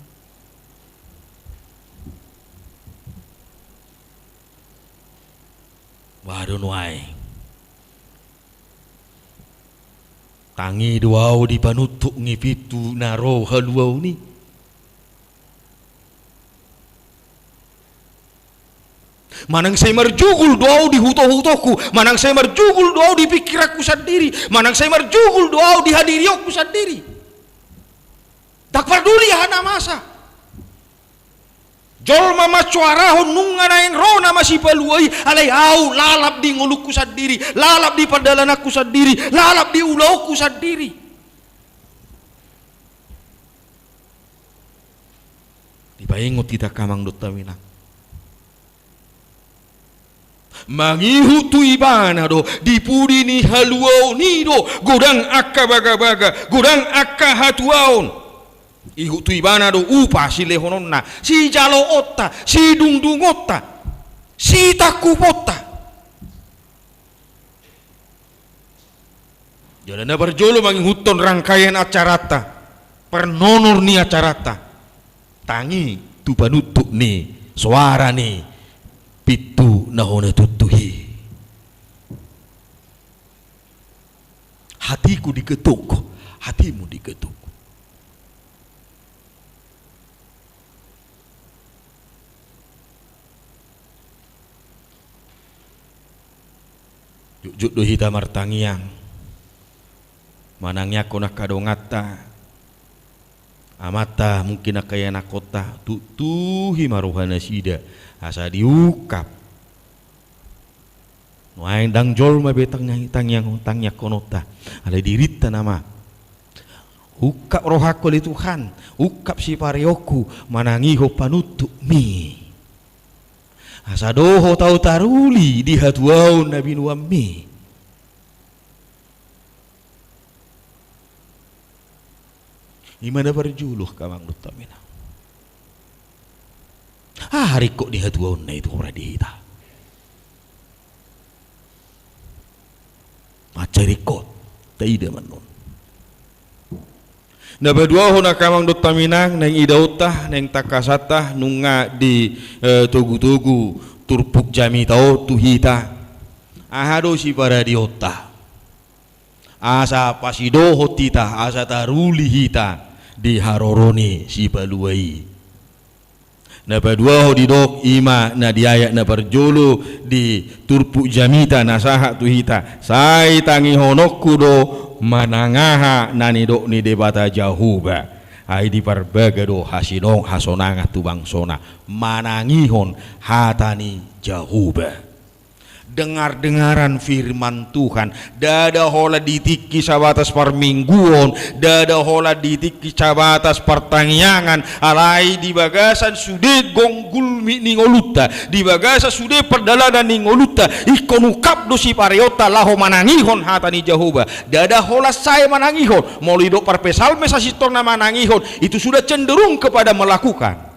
Boha do nuaeng. Tangi do au di panuntut ni pintu na ro haluaon i. Manang sai marjugul do au di hutohutongku, manang sai marjugul do au di pingkiranku sandiri, manang sai marjugul do au di hadirionku sandiri. Ndang parduli aha na masa. Jolma mansoarahon nunga naeng ro nama Sipalua i, alai au lalap di ngolungku sandiri, lalap di pardalananku sandiri, lalap di ulaonku sandiri. Dipaingot hita angka amang dohot inang. Mangihut tu Ibana do, di pudi ni haluaon i do godang angka bagabaga, godang angka hatuaon. Ihut tu Ibana do upa silehononna, sijaloonta, sidungdungonta, sitangkuponta. Jala na parjolo mangihuthon rangkaian acaranta, parnono ni acaranta. Tangi tu panuntut ni soara ni pintu na hona tuntu i. Hatiku diketuk, hatimu diketuk. Jotjot do hita martangiang, manangiangkon angka donganta, amanta, mungkin angka ianakhonta, tuktuhi ma roha nasida asa diungkap. Nuaeng ndang jolma be tangiang, tangiang, tangiangkononta, alai dirinta nama. Ungkap rohangku ale Tuhan, ungkap sipareonku manangihon panuntutmi. Asa dohot au taruli di hatuaon na binuanmi. I ma na parjolo angka amang dohot inang. Aha ringkot ni hatuaonna i tu hora di hita? Mansai ringkot, taida ma annon. Na paduahon angka amang dohot inang, naeng idaonta, naeng tangkasanta, nunga di, eh, togutogu turpuk jamita on tu hita. Aha do siparadeonta? Asa pasidohot hita, asa taruli hita di haroro ni Sipalua i. Na paduahon didok i ma na di ayat na parjolo di turpuk jamita na sahat tu hita, sai tangihononku do manang aha na nidok ni Debata Jahowa. Ai diparbaga do hasinong, hasonangan tu bangsona manangihon hata ni Jahowa. Dengar-dengaran firman Tuhan. Ndada holan di tingki sabatas parmingguon, ndada holan di tingki sabatas partangiangan, alai di bagasan sude gong gulmit ni ngolunta, di bagasan sude pardalanan ni ngolunta, ingkon ungkap do sipareonta laho manangihon hata ni Jahowa. Ndada holan sae manangihon, molo didok parpsalmen sasintongna manangihon, itu sudah cenderung kepada melakukan.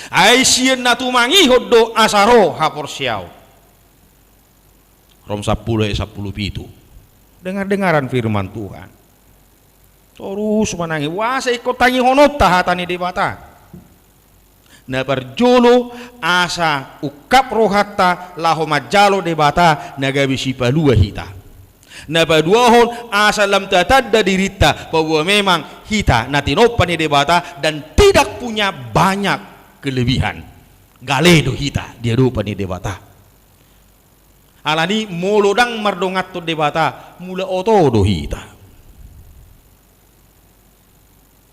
Ai sian na tumangihon do asa ro haporseaon. Rom sampulu ayat sampulu pitu. Dengar-dengaran firman Tuhan. Torus manangi, boasa ingkon tangihononta hata ni Debata? Na parjolo, asa ungkap rohanta laho manjalo Debata na gabe sipalua hita. Na paduahon, asa lam tatanda dirinta bahwa memang hita na tinompa ni Debata dan tidak punya banyak kelebihan. Gale do hita di adopan ni Debata. Alani molo ndang mardonganhon Debata, mula oto do hita.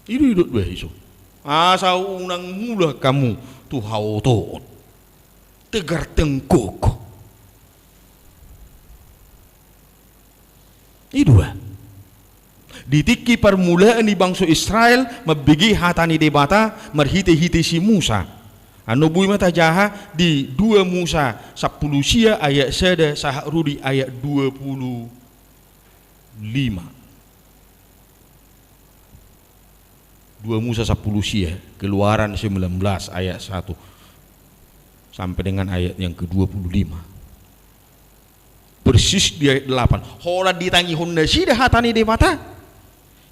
I do didok bahasa i. Asa unang mula hamu tu haotoon. Tegar tengkuk. I do. Di tingki parmulaan ni bangso Israel mambege hata ni Debata marhitehite si Musa. Annon boi ma tajaha di dua Musa sampulu sia ayat sada sahat ro di ayat dua pulu lima. Dua Musa sampulu sia, Keluaran sembilan belas ayat satu sampai dengan ayat yang kedua puluh lima. Persis di ayat delapan. Holan ditangihon nasida hata ni Debata.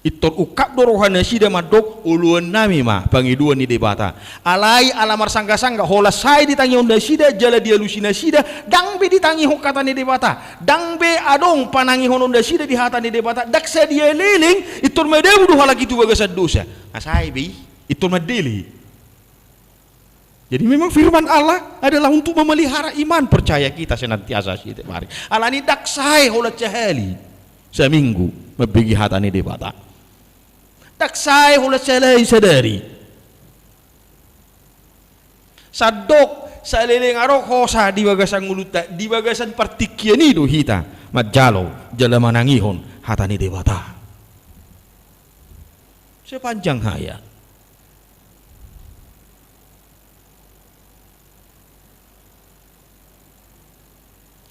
Pintor ungkap do roha nasida mandok, oloan nami ma pangidoan ni Debata. Alai ala marsanggasangga, holan sai ditangihon nasida, jala dialusi nasida, ndang be ditangihon hata ni Debata. Ndang be adong panangihonon nasida di hata ni Debata, ndang sadia leleng, pintor madabu do halak i tu bagasan dosa. Nga sai be i, pintor mandele. Jadi memang firman Allah adalah untuk memelihara iman percaya kita senantiasa setiap hari. Alani ndang sae holan sahali saminggu mambege hata ni Debata. Ndang sae holan sahali sadari. Sandok saleleng adong hosa di bagasan ngolunta, di bagasan partingkian i do hita manjalo jala manangihon hata ni Debata. Sepanjang hayat.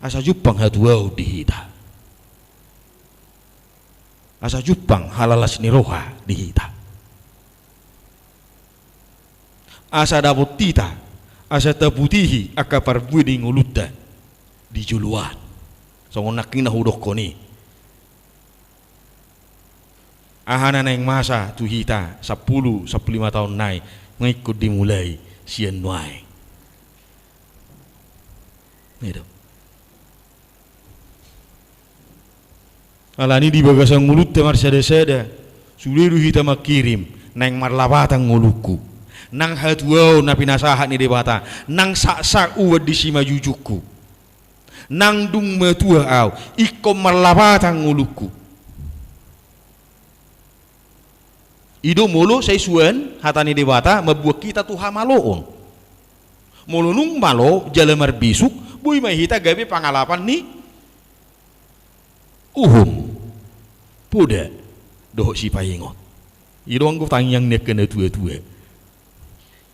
Asa jumpang hatuaon di hita. Asa jumpang halalas ni roha di hita. Asa dapot hita, asa taputihi angka parbue ni ngolunta di joloan. Songon nangkin na hudokkon i. Aha na naeng masa tu hita sampulu, sampulu lima taon nai, nga ingkon dimulai sian nuaeng. I do. Alani di bagasan ngolunta marsadasada, sude do hita mangkirim, naeng marlapatan ngolungku. Nang hatuaon na pinasahat ni Debata, nang saksak uan di simanjujungku. Nang dung matua au, ingkon marlapatan ngolungku. I do molo sai suan hata ni Debata mambuat hita tu hamaloon. Molo nunga malo jala marbisuk, boi ma hita gabe pangalapan ni uhum, poda dohot sipaingot. I do anggo tangiang ni angka natuatua.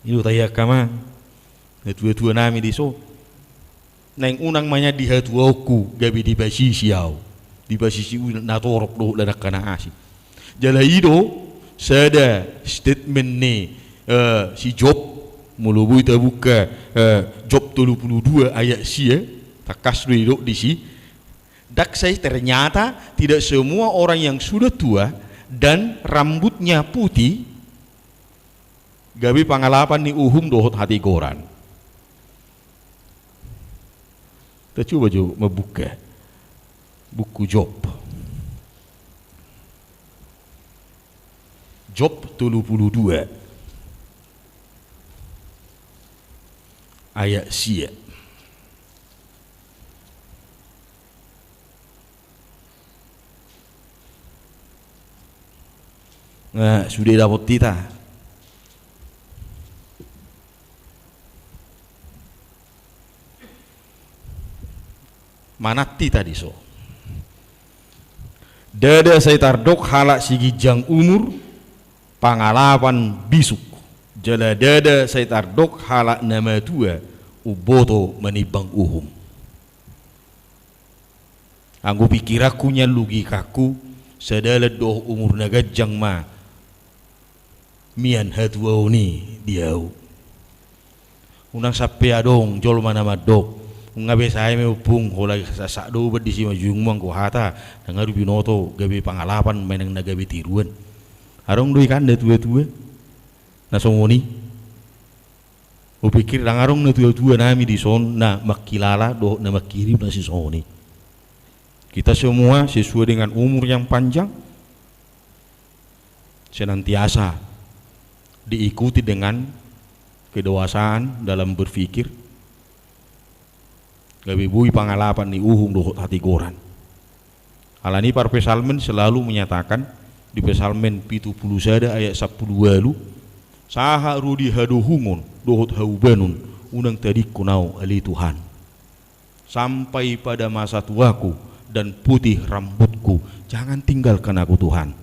I do tangiang angka amang, natuatua nami dison. Naeng unang ma nian di hatuaonku gabe dipasisi au, dipasisi udan na torop dohot lae angka na asing. Jala i do sada statement ni, eh, si Job, molo boi tabuka, eh, Job tolu pulu dua ayat sia, tangkas do didok disi. Ndang sai, ternyata tidak semua orang yang sudah tua dan rambutnya putih gabe pangalapan ni uhum dohot hatigoran. Kita coba jo mambuka buku Job. Job tolu pulu dua ayat sia. Nga sude dapot hita. Manat hita dison. Ndada sai tardok halak siginjang umur, pangalapan bisuk. Jala ndada sai tardok halak na matua, umboto manimbang uhum. Anggo pikiranku nian, logikangku, sadalan dohot umur na ganjang ma mian hatuaon i di au. Unang sampe adong jolma na mandok, nunga be sae ma ompung, holan saksak do uan di simanjujungmu, anggo hata nunga binoto gabe pangalapan manang na gabe tiruan. Adong do i kan natuatua na songon i. Hupikir ndang adong natuatua nami dison na mangkilala dohot na mangkirim na sisongon i. Kita semua sesuai dengan umur yang panjang, senantiasa diikuti dengan kedewasaan dalam berpikir, gabe boi pangalapan ni uhum dohot hatigoran. Alani parpsalmen selalu menyatakan di Psalmen pitu pulu sada ayat sampulu ualu, sahat ro di hadohungon dohot haubanon, unang tadingkon au ale Tuhan. Sampai pada masa tuaku dan putih rambutku, jangan tinggalkan aku, Tuhan.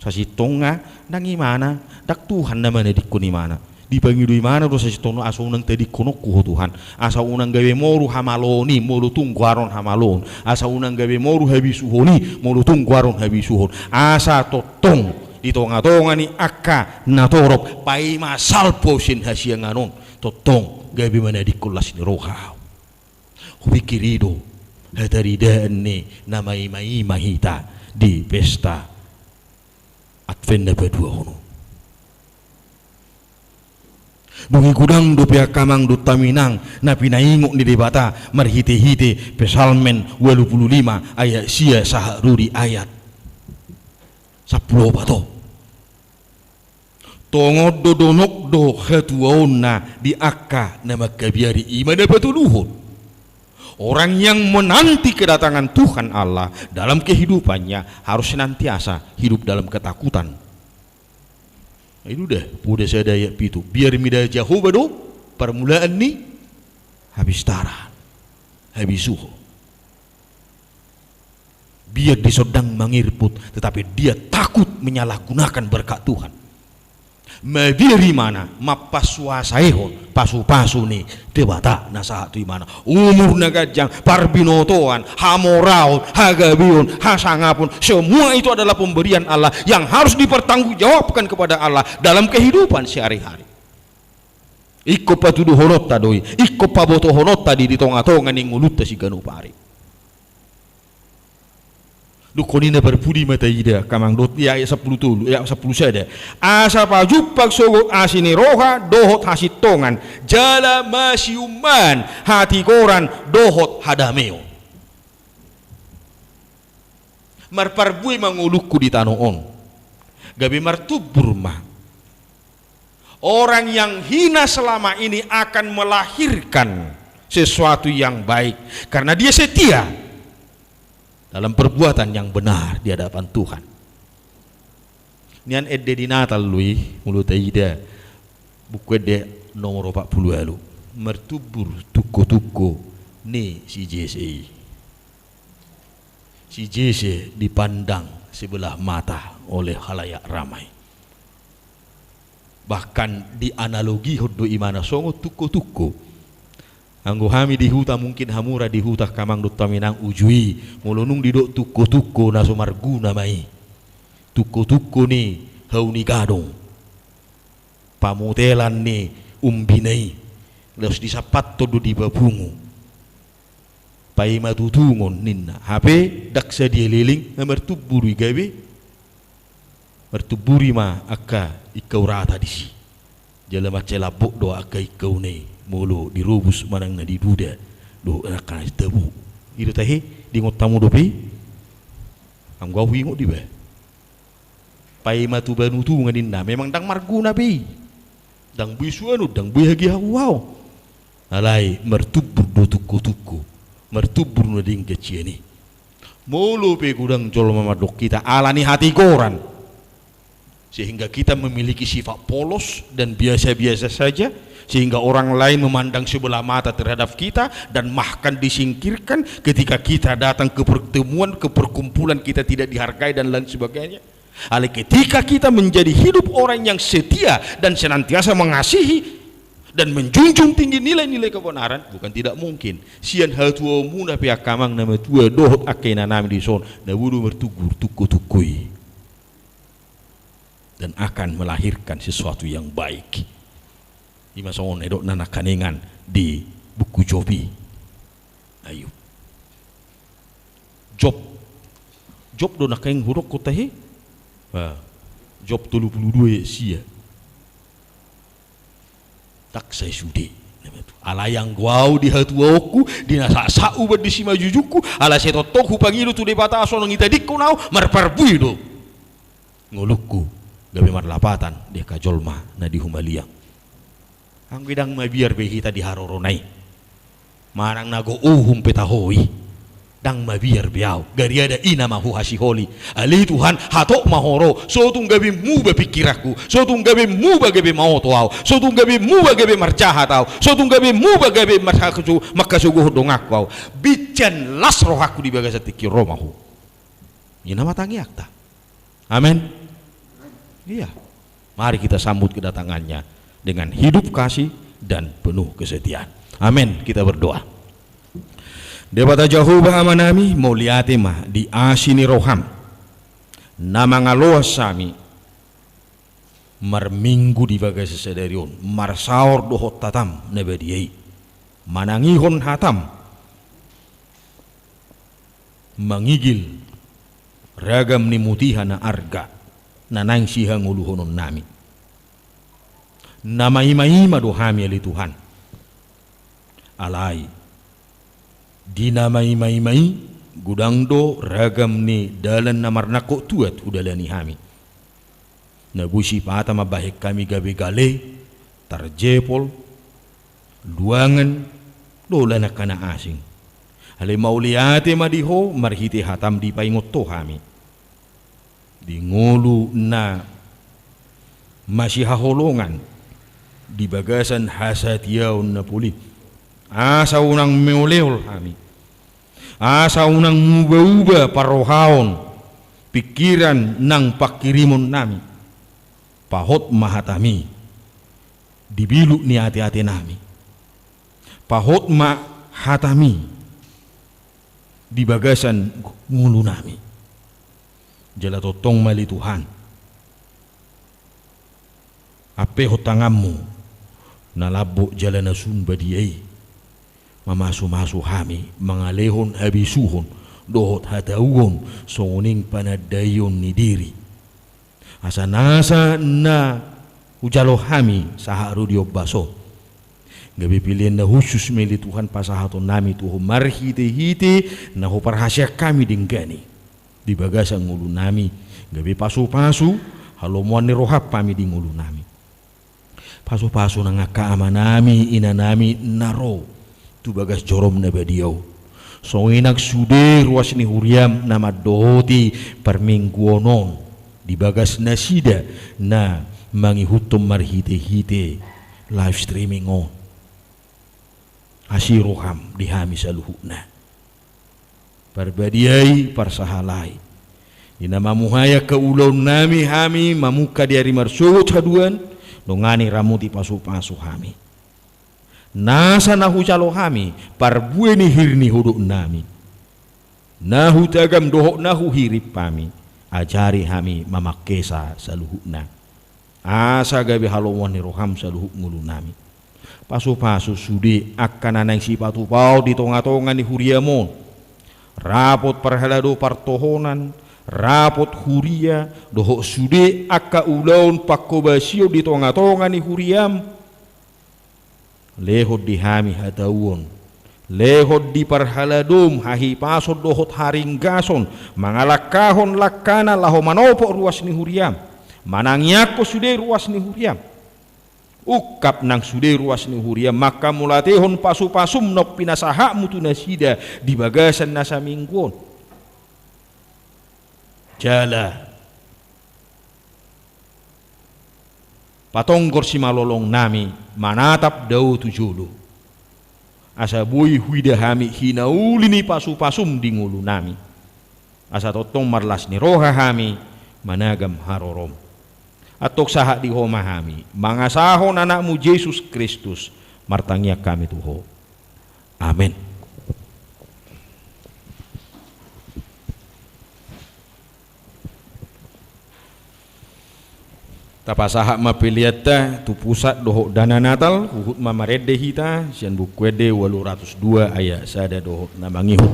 Sasintongna ndang imana, ndang Tuhan na manadingkon imana. Dipangido imana do sasintongna, asa unang tadingkononku ho Tuhan. Asa unang gabe moru hamaloon i molo tung goaron hamaloon. Asa unang gabe moru habisuhon i molo tung goaron habisuhon. Asa tongtong di tongatonga ni angka na torop paima salpu au sian hasiangan on, tongtong gabe manadingkon las ni roha au. Hupikir i do, hataridaan ni na maimaima hita di pesta Advent na paduahon on. Dung i godang dope angka amang dohot inang na pinaingot ni Debata marhitehite Psalmen ualu pulu lima ayat sia sahat ro di ayat sampulu opat on. Tongon do, donok do hatuaonna di angka na mangkabiari, i ma na patoluhon. Orang yang menanti kedatangan Tuhan Allah dalam kehidupannya harus senantiasa hidup dalam ketakutan. Itu dah, poda sada ayat pitu. Biar mida Jahowa do parmulaan ni habistaran, habisuhon. Biar dia sedang mangirput, tetapi dia takut menyalahgunakan berkat Tuhan. Mabiar ibana mampasuasaihon pasupasu ni Debata na sahat tu ibana. Umur na ganjang, parbinotoan, hamoraon, hagabeon, hasangapon, semua itu adalah pemberian Allah yang harus dipertanggungjawabkan kepada Allah dalam kehidupan sehari-hari. Ingkon patuduhononta do i, ingkon pabotohononta do i di tongatonga ni ngolunta siganup ari. Dung i na parpudi ma taida, angka amang dohot, di ayat sampulu tolu, ayat sampulu sada. Asa pajumpang sogot asi ni roha dohot hasintongan, jala masiummaan hatigoran dohot hadameon. Marparbue ma ngolungku di tano on. Gabe martumbur ma. Orang yang hina selama ini akan melahirkan sesuatu yang baik karena dia setia dalam perbuatan yang benar di hadapan Tuhan. Nian ende di Natal do i, molo taida Buku Ende nomor opat pulu ualu. Martumbur tungkotungko ni si Jese i. Si Jese dipandang sebelah mata oleh halayak ramai. Bahkan dianalogihon do ibana songon tungkotungko. Anggo hami di huta, mungkin hamu ra di huta angka amang dohot inang, uju i, molo dung didok tungkotungko na so marguna ma i. Tungkotungko ni hau ni gadong, pamutelan ni umbina i, laos disampathon do di papungu. Paima tutungon ninna, hape ndang sadia leleng na martumbur i gabe. Martumbur i ma angka ingkau rata disi. Jala mansai lambok do angka ingkauna i molo dirobus manang na diduda dohot angka na tabo. I do tahe, diingot hamu dope i? Anggo au huingot diba. Paima tuba ni utunga ninna, memang ndang marguna be i. Ndang boi suanon, ndang boi hagiahuaon. Alai martumbur do tungkotungko, martumbur do na denggan sian i. Molo pe godang jolma mandok hita ala ni hatigoran, sehingga kita memiliki sifat polos dan biasa-biasa saja, sehingga orang lain memandang sebelah mata terhadap kita dan bahkan disingkirkan, ketika kita datang ke pertemuan, ke perkumpulan, kita tidak dihargai dan lain sebagainya. Alai ketika kita menjadi hidup orang yang setia dan senantiasa mengasihi dan menjunjung tinggi nilai-nilai kebenaran, bukan tidak mungkin sian hatuaonmuna pe angka amang na matua dohot angka inanami dison, na boi do martumbur tungkotungko i dan akan melahirkan sesuatu yang baik. I ma songon na nidokna nangkaningan di buku Job i. Ayo. Job. Job do nangkaning hudokkon tahe. Job tolu pulu dua ayat sia. Ndang sai sude. Alai anggo au di hatuaonku, di na saksakhu, di simajujungku, ala sai tongtong hupangido tu Debata asa unang ditadingkon au, marparbue do ngolungku gabe marlapatan di angka jolma na di humaliang. Anggo i ndang mabiar be hita di harorona i, manang na gok uhum pe taho i, ndang mabiar be au. Gariada i nama huhasiholi. Ale Tuhan, hatop ma Ho ro. So tung gabe muba pingkiranku, so tung gabe muba gabe maoto au, so tung gabe muba gabe marjahat au, so tung gabe muba gabe marhasu-, mangkasogohon donganku au. Binsan las rohangku di bagasan tingki on, ro ma Ho. I nama tangiangta. Amen. Iya. Mari kita sambut kedatangannya dengan hidup kasih dan penuh kesetiaan. Amen. Kita berdoa. Debata Jahowa Amanami, mauliate ma di asi ni roham na mangaloas hami marminggu di bagasan sadari on, marsaor dohot hatam na badia i, manangihon hatam mangigil ragam ni mutiha na arga na naeng sihangoluhononnami. Na maimaima do hami ale Tuhan. Alai di na maimaima i godang do ragam ni dalan na marnangkok tuat hudalani hami. Na boi sipata mambahen hami gabe gale, tarjepol, luangan, dohot angka na asing. Alai mauliate ma di Ho marhite hataM dipaingot Ho hami di ngolu na masihaholongan di bagasan hasatiaon na poli. Asa unang meoleol hami, asa unang muba-uba parrohaon, pingkiran nang panghirimonnami. Pahot ma hataMi di biluk ni ate-atenami. Pahot ma hataMi di bagasan ngolunami. Jala tongtong ma ale Tuhan, ampehon tanganMu na lambok jala na sun badia i, mamasu-masu hami mangalehon habisuhon dohot hatauon songon i panandaion ni diri. Asa nasa na hujalo hami sahat ro di ombas on, gabe pelean na hushus ma i ale Tuhan pasahatonnami tu Ho marhite-hite na huparhaseang hami denggan i di bagasan ngolunami, gabe pasu-pasu halomoan ni rohaM hami di ngolunami. Pasu-pasu nang angka amanami, inanami na ro tu bagas joroM na badia on. Songon i nang sude ruas ni huriaM na mandohoti parmingguon on di bagas nasida na mangihuthon marhite-hite live streaming on. Asi rohaM di hami saluhutna. Parbadiai, parsahalai. Di na mamuhai angka ulaonnami hami mamungka di ari marsogot haduan, dongani ramoti pasu-pasu hami. Nasa na hujalo hami parbue ni hir ni hodoknami, na hutagam dohot na huhirim hami, ajari hami mamangkesa saluhutna. Asa gabe halomoan ni rohaM saluhut ngolunami. Pasu-pasu sude angka na naeng sipatupaon di tonga-tonga ni huriaM on. Rapot parhalado partohonan, rapot huria, dohot sude angka ulaon pangkobasion di tonga-tonga ni huriaM. Lehon di hami hatauon, lehon di parhaladoM hahipason dohot haringgason, mangalangkahon langkana laho manopot ruas ni huriaM, manangiangkon sude ruas ni huriaM. Ungkap nang sude ruas ni huriaM manghamauliatehon pasu-pasuM naung pinasahatMu tu nasida di bagasan na saminggu on. Jala patonggor simalolongnami manatap dao tu jolo, asa boi huida hami hinauli ni pasu-pasuM di ngolunami, asa tongtong marlas ni roha hami managam haroroM. Antong sahat di Ho ma hami mangasahon AnakMu Jesus Kristus, martangiang hami tu Ho. Amen. Tapasahat ma peleanta tu pusat dohot dana Natal, huhut ma marende hita sian Buku Ende ualu ratus dua ayat sada dohot na mangihut.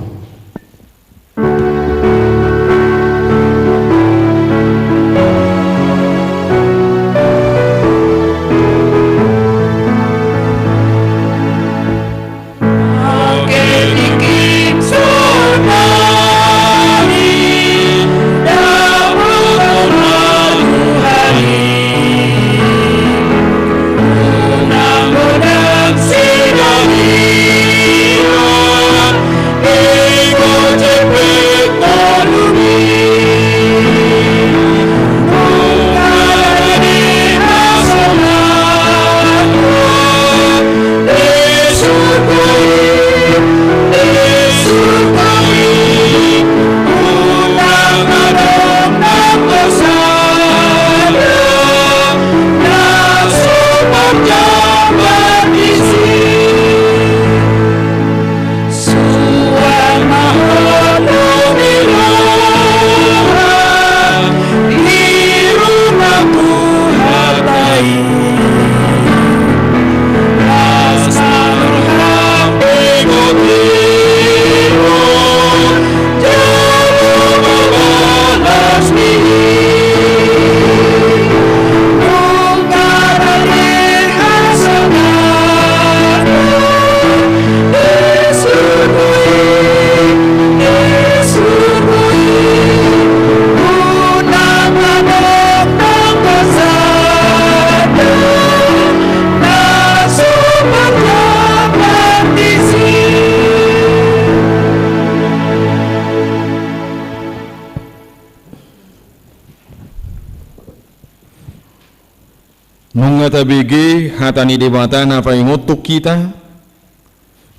Nunga tabege hata ni Debata na paingothon hita,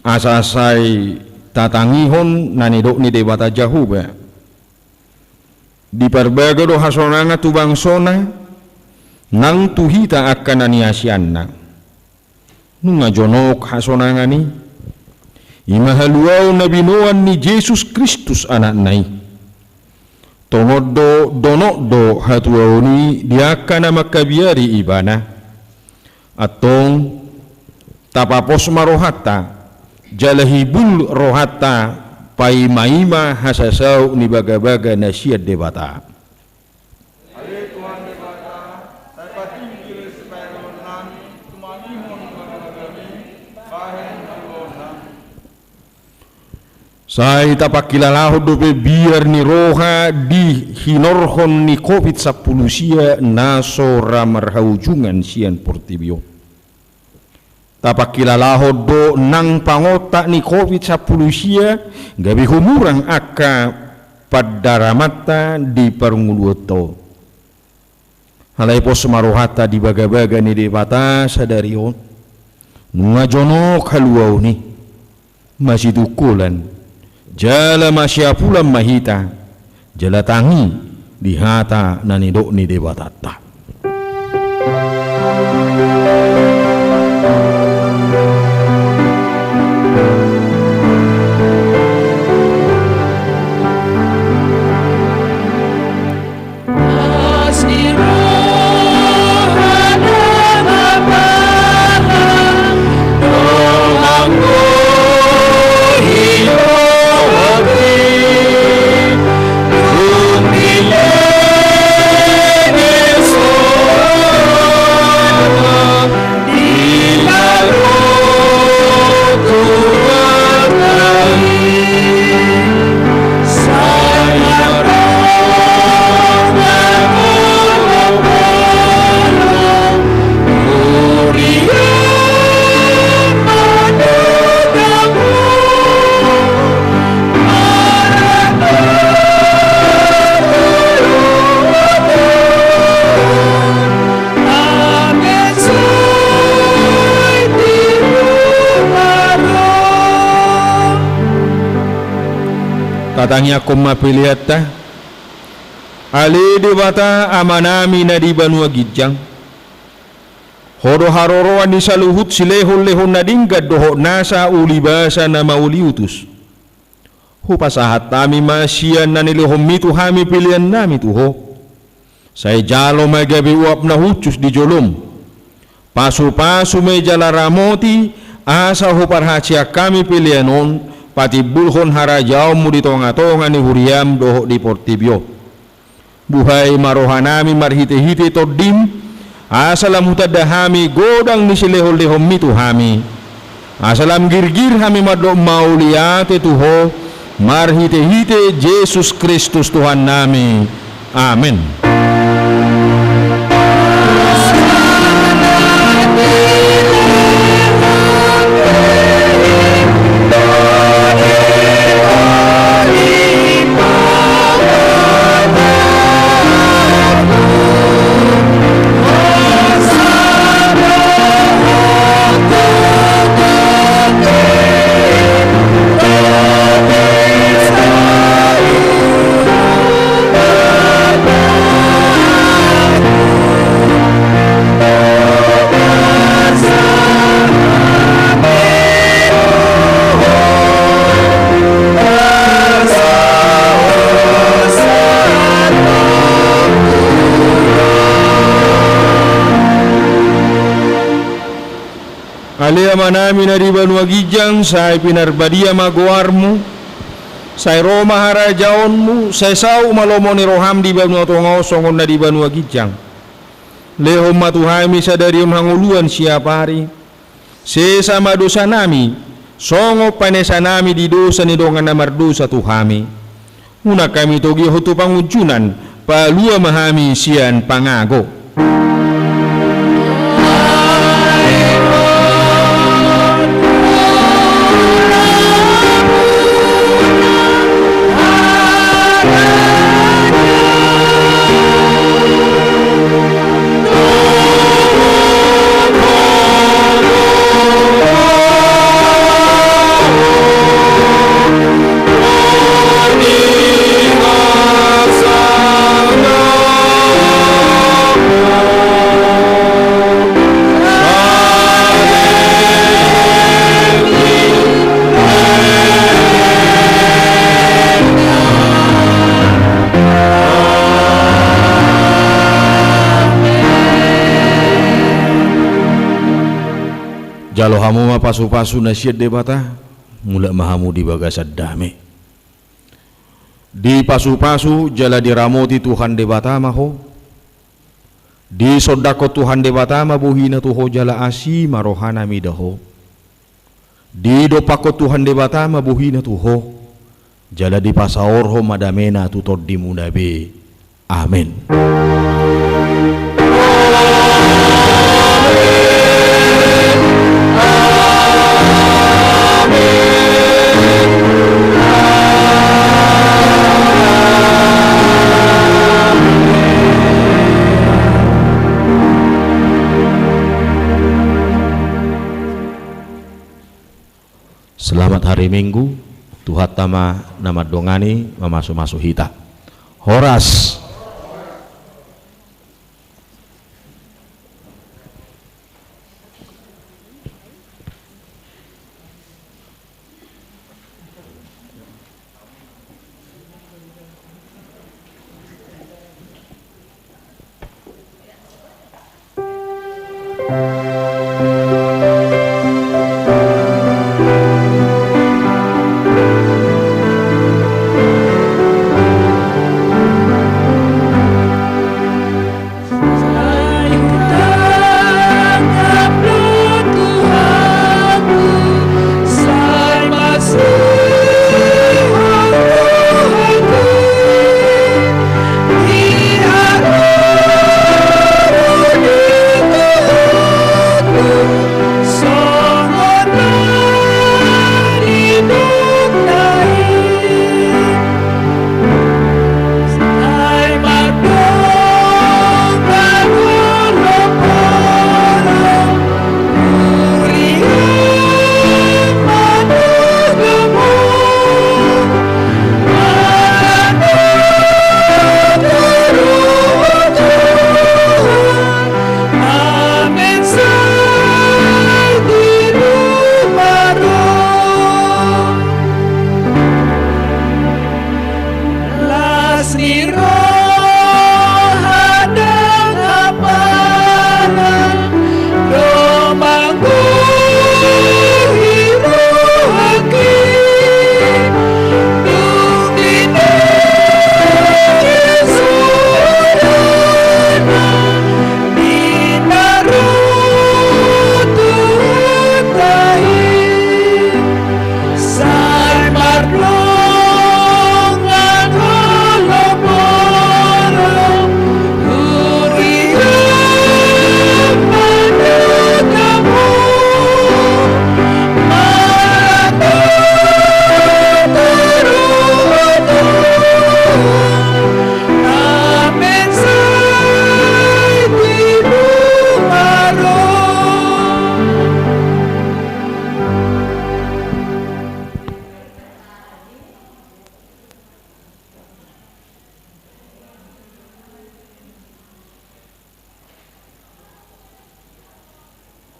asa sai tatangihon na nidok ni Debata Jahowa. Diparbaga do hasonangan tu bangsona, nang tu hita angka na niasianna. Nunga jonok hasonangan i, i ma haluaon na binoan ni Jesus Kristus Anakna i. Tongon do, donok do hatuaon i di angka na mangkabiari Ibana. Antong, tapapos ma rohanta, jala hibul rohanta, paimaima hasasaut ni bagabaga na sian Debata. Ale Tuhan Debata, sai patingkil sipaeloon nami tumangihon bagabagami bahen haluaon nami. Sai tapangkilalahon dope biar ni roha di hinorhon ni covid sampulu sia na so ra marhaujungan sian portibi on. Tapangkilalahon do nang pangontak ni covid sampulu sia, gabe humurang angka pandaramanta di parngoluanta on. Alai pos ma rohanta di bagabaga ni Debata sadari on. Nunga jonok haluaon i. Masitungkolan, jala masiapulan ma hita, jala tangi di hata na nidok ni Debatanta. Tatangiangkon ma peleanta. Ale Debata Amanami na di banua ginjang, Ho do haroroan ni saluhut silehonlehon na denggan dohot nasa ulibasa na mauliutus. Hupasahat hami ma sian na nilehonmi tu hami peleannami tu Ho. Sai jalo ma gabe uap na hushus di jolom. Pasupasu ma i jala ramoti, asa huparhaseang hami pelean on patimbulhon harajaonmu di tongatonga ni huriam dohot di portibi on. Buhai ma rohanami marhitehite Tondim, asa lam hutanda hami godang ni silehonlehonmi tu hami. Asa lam girgir hami mandok mauliate tu Ho, marhitehite Jesus Kristus Tuhannami. Amen. Ale Amanami na di banua ginjang, sai pinarbadia ma goarmu, sai ro ma harajaonmu, sai saut ma lomo ni roham di banua tonga on songon na di banua ginjang. Lehon ma tu hami sadari on hangoluan siapari. Sesa ma dosanami, songon panesanami di dosa ni dongan na mardosa tu hami. Unang hami togihon tu pangunjunan, palua ma hami sian pangago. Jalo hamu ma pasupasu na sian Debata, mulak ma hamu di bagasan dame. Dipasupasu jala diramoti Tuhan Debata ma ho. Disondangkon Tuhan Debata ma bohina tu ho jala asi ma rohana mida ho. Didompakkon Tuhan Debata ma bohina tu ho, jala dipasaorhon ma damena tu tondimuna be. Amen. Selamat hari Minggu, Tuhanta ma na mandongani, mamasumasu hita. Horas.